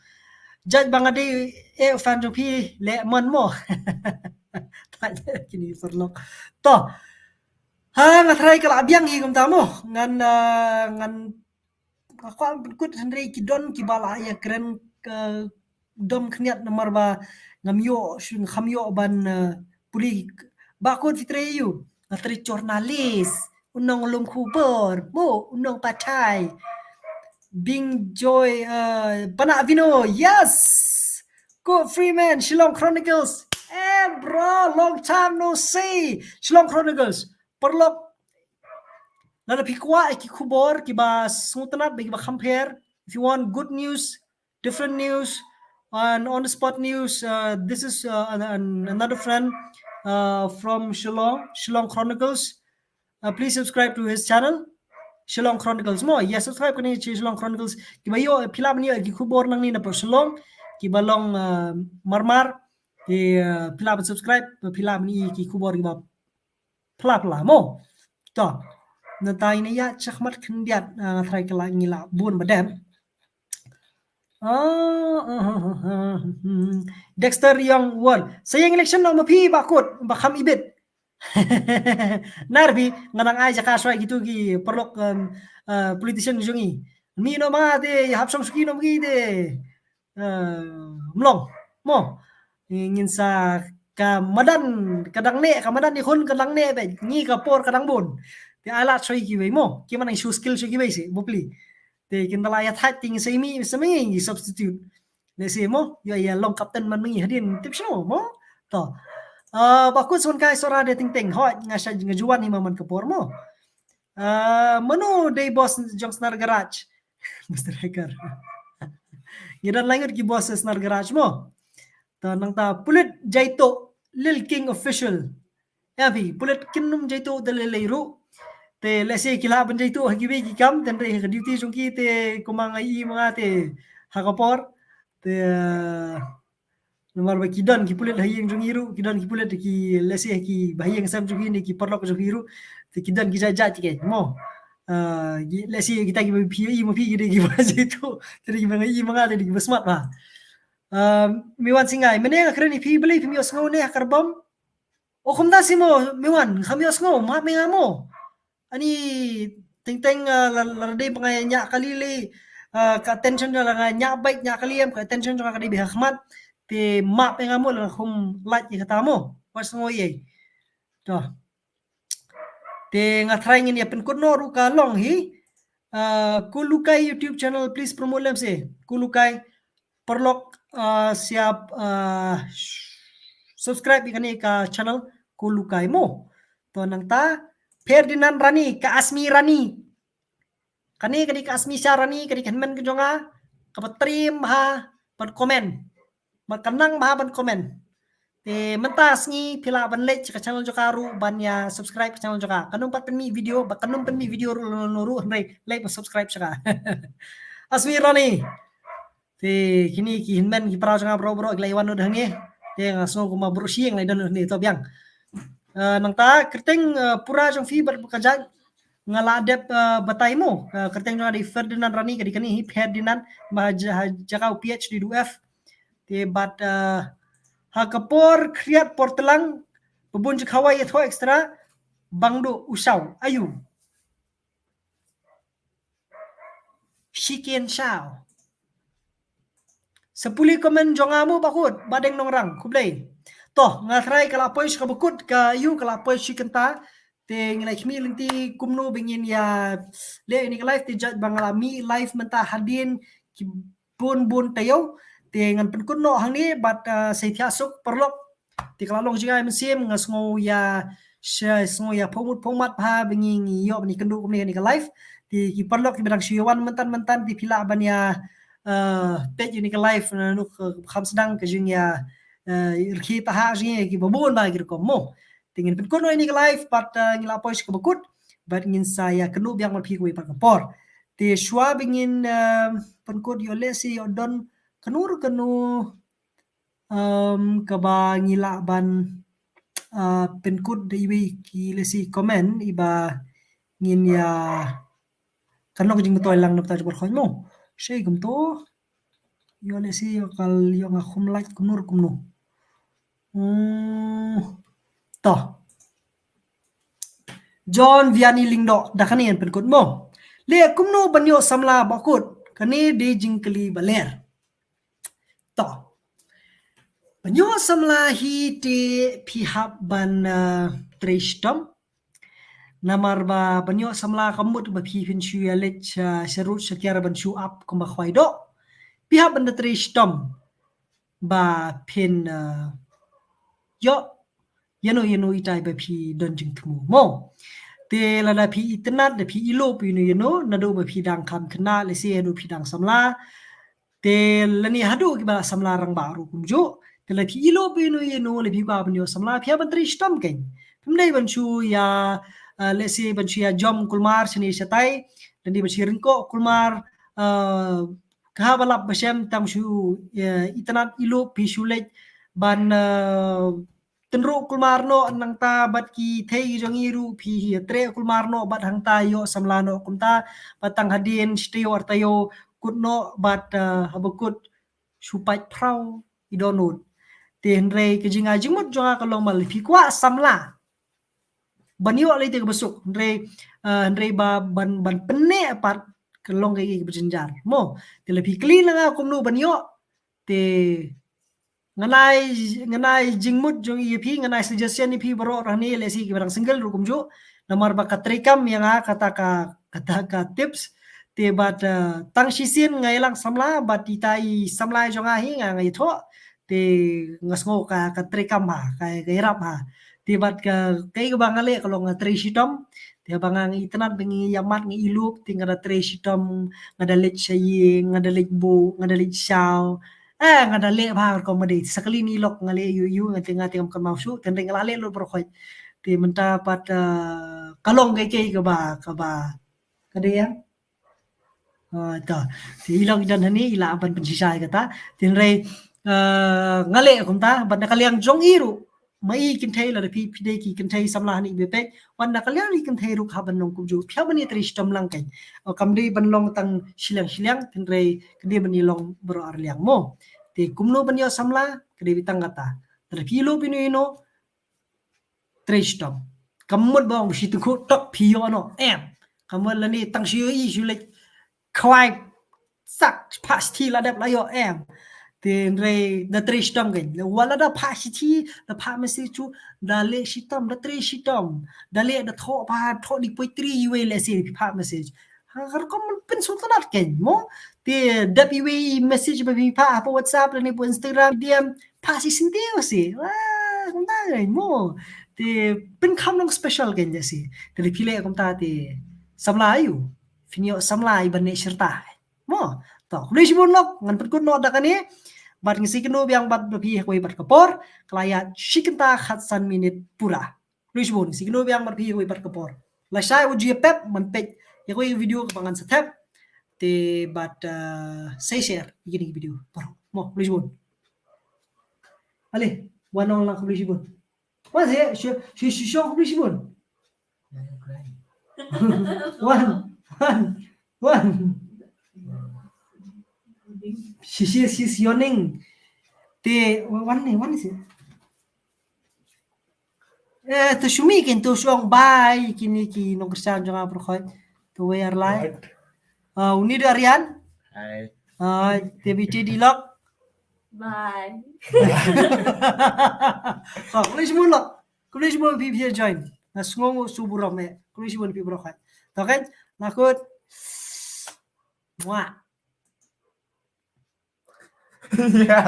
Judge ba nga dei, eh, fan jong phi leh mon mo. Kini paralok. To. Ha, nga tharai ka la biang hi kumta mo. Ngan, uh, ngan Nga kwah pynkut hynrei ki don kiba la ïakren ka dom khyndiat namar ba ngam ïoh, shu ngam ïoh ban, eh, pule. Ba kut phi trei aiu? Nga trei journalist, u nonglum khubor, mo, u nongpathai. Bing Joy, eh, Pana Vino, yes! Kurt Freeman, Shillong Chronicles. Eh, bro, long time no see. Shillong Chronicles. Paralok, lada phi kwah ïa ki khubor kiba sngewtynnat bad kiba kham pher, if you want good news, different news, And on the spot news, uh, this is uh, an, an, another friend uh, from Shillong, Shillong Chronicles. Uh, please subscribe to his channel, Shillong Chronicles. Mo, yes, subscribe kane Shillong Chronicles. Kiba ïoh, phi lah ban ïoh ki khubor nangne na pdeng Shillong, kiba long uh, marmar. Te uh, phi lah ban subscribe, phi lah ban ïoh ki khubor kiba phla phla mo. To. Nangta ine ïa shakhmat khyndiat uh, nga trai ka la ngi la bun ba dem. Ah, Dexter Young Won. Sa ïeng election no ma phi ba kut ba kham ibit. Nar phi nga dang ai jaka shwa kitu ki paralok um, uh, politician jong ngi. Mi no ma te hap shong suki no ma ki te. Uh, mlong mo. Ngin sa ka madan ka dang ne ka madan ni khun ka dang ne be ngi ka por ka dang bun. Te ai la shoi ki wei mo ki man shu skill shoi ki wei si bupli. Te kin da la ïa thait ting sei mi sei mi ngi substitute. Ne si mo ïa ïa long captain man ngi hadin tip shu mo. To. Uh, ba kut son kai sora de ting ting hoi nga sha nga juan hi ma man ka por mo. Uh, mano dei boss jong Snar Garage. Mister Hacker. Ngi don langut ki boss Snar Garage mo. To nangta pulit jaito Lil King Official. Ya phi pulit kin nym jaito da lei lei ruh. Te lehse ki lah ban jaito ha kiwei ki kam te hynrei ha ka duty jong ki te kumba nga i ma nga te ha ka por. Te uh, namar ba ki don ki pulit ha ïing jong ngi ruh ki don ki pulit ki lehse ki ba ha ïing sem jong ngi ne ki paralok jong ngi ruh. Te ki don ki jait jait ki mo. Uh, lehse kita ki ba phi i ma phi ki dei ki ba jaito te ki ba nga i ma nga te ki ba smart ba. Uh, Miwan Singai, mene nga kren ïa phi balei phim ïohsngew ne ha karbom? O kumta si mo, Miwan, kham ïohsngew, map me nga mo. Ani teng teng uh, la la dei ba nga ñiah kali le uh, ka attention la nga ñiah bike ñiah kali em ka attention jong nga ka dei bha khmat. Te map me nga mo la khum lait ïa kata mo. Wat sngew ïa. To. Te nga try ngin ïa pynkut noh ruh ka long hi. Uh, Kulukai YouTube channel, please promote lem se. Kulukai paralok uh, siap uh, subscribe ïa kane ka channel Kulukai mo. To nangta Ferdinand Rani ka Asmi Rani. Kane ka dei ka Asmi Shah Rani ka dei ka hynmen ka jong nga kaba trim bha ban comment. Ba ka nang bha ban comment. Te mynta sngi phi lah ban leit ka channel jong ka ruh ban ïa subscribe ka channel jong ka. Kan ym pat pynmih video ba kan ym pynmih video ruh lano ruh hynrei leit ban subscribe sha ka. Asmi Rani. Te kine ki hynmen ki para jong nga bro bro ki la ïa wan nud hangne. Te nga sngew kumba bro shi nga la ïa don nud hangne to biang. Uh, nangta kyrteng uh, pura jong phi bad ka jait nga la dep uh, batai mo. Uh, kyrteng jong nga dei Ferdinand Rani ka dei kane hi Ferdinand ma ha jaka u P H D du F. Te bad uh, ha ka por khriat por tlang babun jaka wai ïa thoh extra bang do u shaw ayu. Shikin shaw. Sa pule comment jong nga mo ba kut ba deng nongrang khublei. To nga try ka la poi sha ka ba kut ka yu ka la poi shi kynta. Te ngi la khmih lynti kumno ba ngin ïa leh ïa kane ka live te jait ba nga la mih live mynta hadien ki bun bun taïew. Te ngan pynkut noh hangne bad uh, sa ïathiah suk paralok. Te ka la long jingïaid mynsiem nga sngew ïa sha sngew ïa pynmut pynmat bha ba ngi ngi ïoh ban ïakynduh kumne kane ka live. Te ki paralok kiba dang shu ïa wan mynta mynta te phi lah ban ïa uh, peit ïa kane ka live na nuk uh, kham sdang ka jingïa uh, rkhie taha jingïa kiba bun bha ki rukom mo. Te ngin pynkut noh ïa kane ka live bad uh, ngi la poi sha ka ba kut bad ngin sa ïakynduh biang bad phi kawei pat ka por. Te shuwa ba ngin uh, pynkut ïoh lehse ïoh don kano kano um, kaba ngi lah ban uh, pynkut da iwei ki lehse comment iba ngin ïa kan long ka jingmyntoi lang na bynta jong phi khoi mo. Shei kumto. Ïoh lehse ïoh kal ïoh nga khum like kumno kumno. Hmm. To. John Vianney Lyngdoh da kane ngan pynkut mo. Le kumno ban ïoh samla ba kut kane dei jingkylli ba ler. To. Ban ïoh samla hi te phi hap ban uh, trei shitom. Namar ba ban ïoh samla ka mut ba phi phin shu ïa leit uh, sharud shakiar ban shu ap kumba khwai doh. Phi hap ban da trei shitom ba phin uh, ïoh ïano ïano itai ba phi don jingthmu mo. Te lada phi itynnad da phi ilo phi ïano ïano naduh ba phi dang kham khynnah lehse haduh phi dang samla. Te lane haduh kiba samla rangbah ruh kumjuh. Te la phi ïoh phi ïoh ïoh la phi kwah ban ïoh samla phi hap ban trei shitom kein. Phim dei ban shu ïa, uh, let's say ban shu ïa jom kulmar shane shatai. Lane ban shu ryngkoh kulmar, uh, ka haba lap ba shem tang shu, uh, itynnad ilup phi shu leit ban, uh, tynruh kulmar noh nangta bad ki thei ki jong i ruh phi hi treh kulmar noh bad hangta ïoh samla noh kumta bad tang hadien shi taïew ar taïew kut noh bad, uh, haba kut shu pait phraw i dohnud. Te hynrei ka jingai jingmut jong nga ka long ba la phi kwah samla ban ïoh lei te kaba suk hynrei, uh, hynrei ba ban ban pynneh pat ka long kaei kaba jynjar mo. Te la phi kylli na nga kumno ban ïoh te ngan ai ngan ai jingmut jong i ïa phi ngan ai suggestion ïa phi baroh rangne lehse kiba dang single ruh kumjuh. Namar ba ka treikam ïa nga kata ka kata ka tips. Te bad, uh, tang shisien nga ïalang samla bad ita i samla jong nga hi nga nga ïathoh. Te nga sngew ka ka treikam ha ka ka ïarap ha. Te bad ka kaei kaba nga leh ka long nga trei shitom. Te ba nga nga itynnad ba ngi ïamat ngi ilup te nga da trei shitom, nga da leit sha ïing, nga da leit buh, nga da leit shaw. Eh, nga da leh bha rukom ba dei. Sa kali ni lok nga leh ïu ïu nga te nga te ngam kynmaw shuh, te nga la leh lut baroh khoit. Te mynta pat, uh, ka long kaei kaei kaba kaba ka dei ïa. Ah, to. Te i long i don hangne i lah ban pynshisha ïa kata. Te hynrei, uh, nga leh kumta bad na ka liang jong i ruh. Ma i kynthei lada phi phi dei ki kynthei samla hangne i bepek. Wat na ka liang i kynthei ruh hap ban long kumjuh. Phi hap ban ïa trei shitom lang kein. Oh, kam dei ban long tang shiliang shiliang te hynrei ka dei ban ïa long baroh ar liang mo. Te kumno ban ïoh samla ka dei beit tang kata. Lada phi ïoh phi ïoh ïoh trei shitom. Kam mut ba ong shi tyngkhuh tok phi ïoh noh em. Kam mut lane tang shu ïoh i shu leit khwai sak phah shithi la dep la ïoh em. Te hynrei da trei shitom kein. Wat la da phah shithi da phah message shu da leh shitom da trei shitom. Da leh da thoh bha thoh di poetry iwei lehse phi phah message. Ha ka rukom pynsngewtynnat kein mo. Te dep iwei i message ba phi phah hapoh WhatsApp lane hapoh Instagram D M phah shi senti ïa shi. Wah, kumta kein mo. Te pynkham long special kein ïa shi. Te lada phi leh kumta te samla ïa u. Phin ïoh samla i ban neh shirta. Mo. To, khublei shibun lok, ngan pynkut noh da kane. Bad ngi sa ïakynduh biang bad phi ha kawei pat ka por. Ka la ïaid shi kynta khatsan minit pura. Khublei shibun, sa ïakynduh biang bad phi ha kawei pat ka por. Lashai wat ju ïa pep, ban peit ïa kawei video kaba ngan sa thep. Te bad, uh, sa share ïa kine ki video. Baroh. Mo, khublei shibun. Ale, wan ong lang khublei shibun. Wan se, shu, shu, shu, shu, khublei shibun. Wan, wan, wan. Shi, shi, shi, shi, yawning. Te, wan ni, wan ni se. Eh, to shu mih kein to shu ong bye, kine ki nongkyrshan jong nga baroh khoit. To wei ar lai. Right. Ah, uni da Aryan. Hi. Hi, te bit te di lok. Bye. To, khublei shibun lok. Khublei shibun phi phi join. Nga sngew shu burom eh. Khublei shibun phi baroh khoit. To kein, nakut. Mwah. Yeah.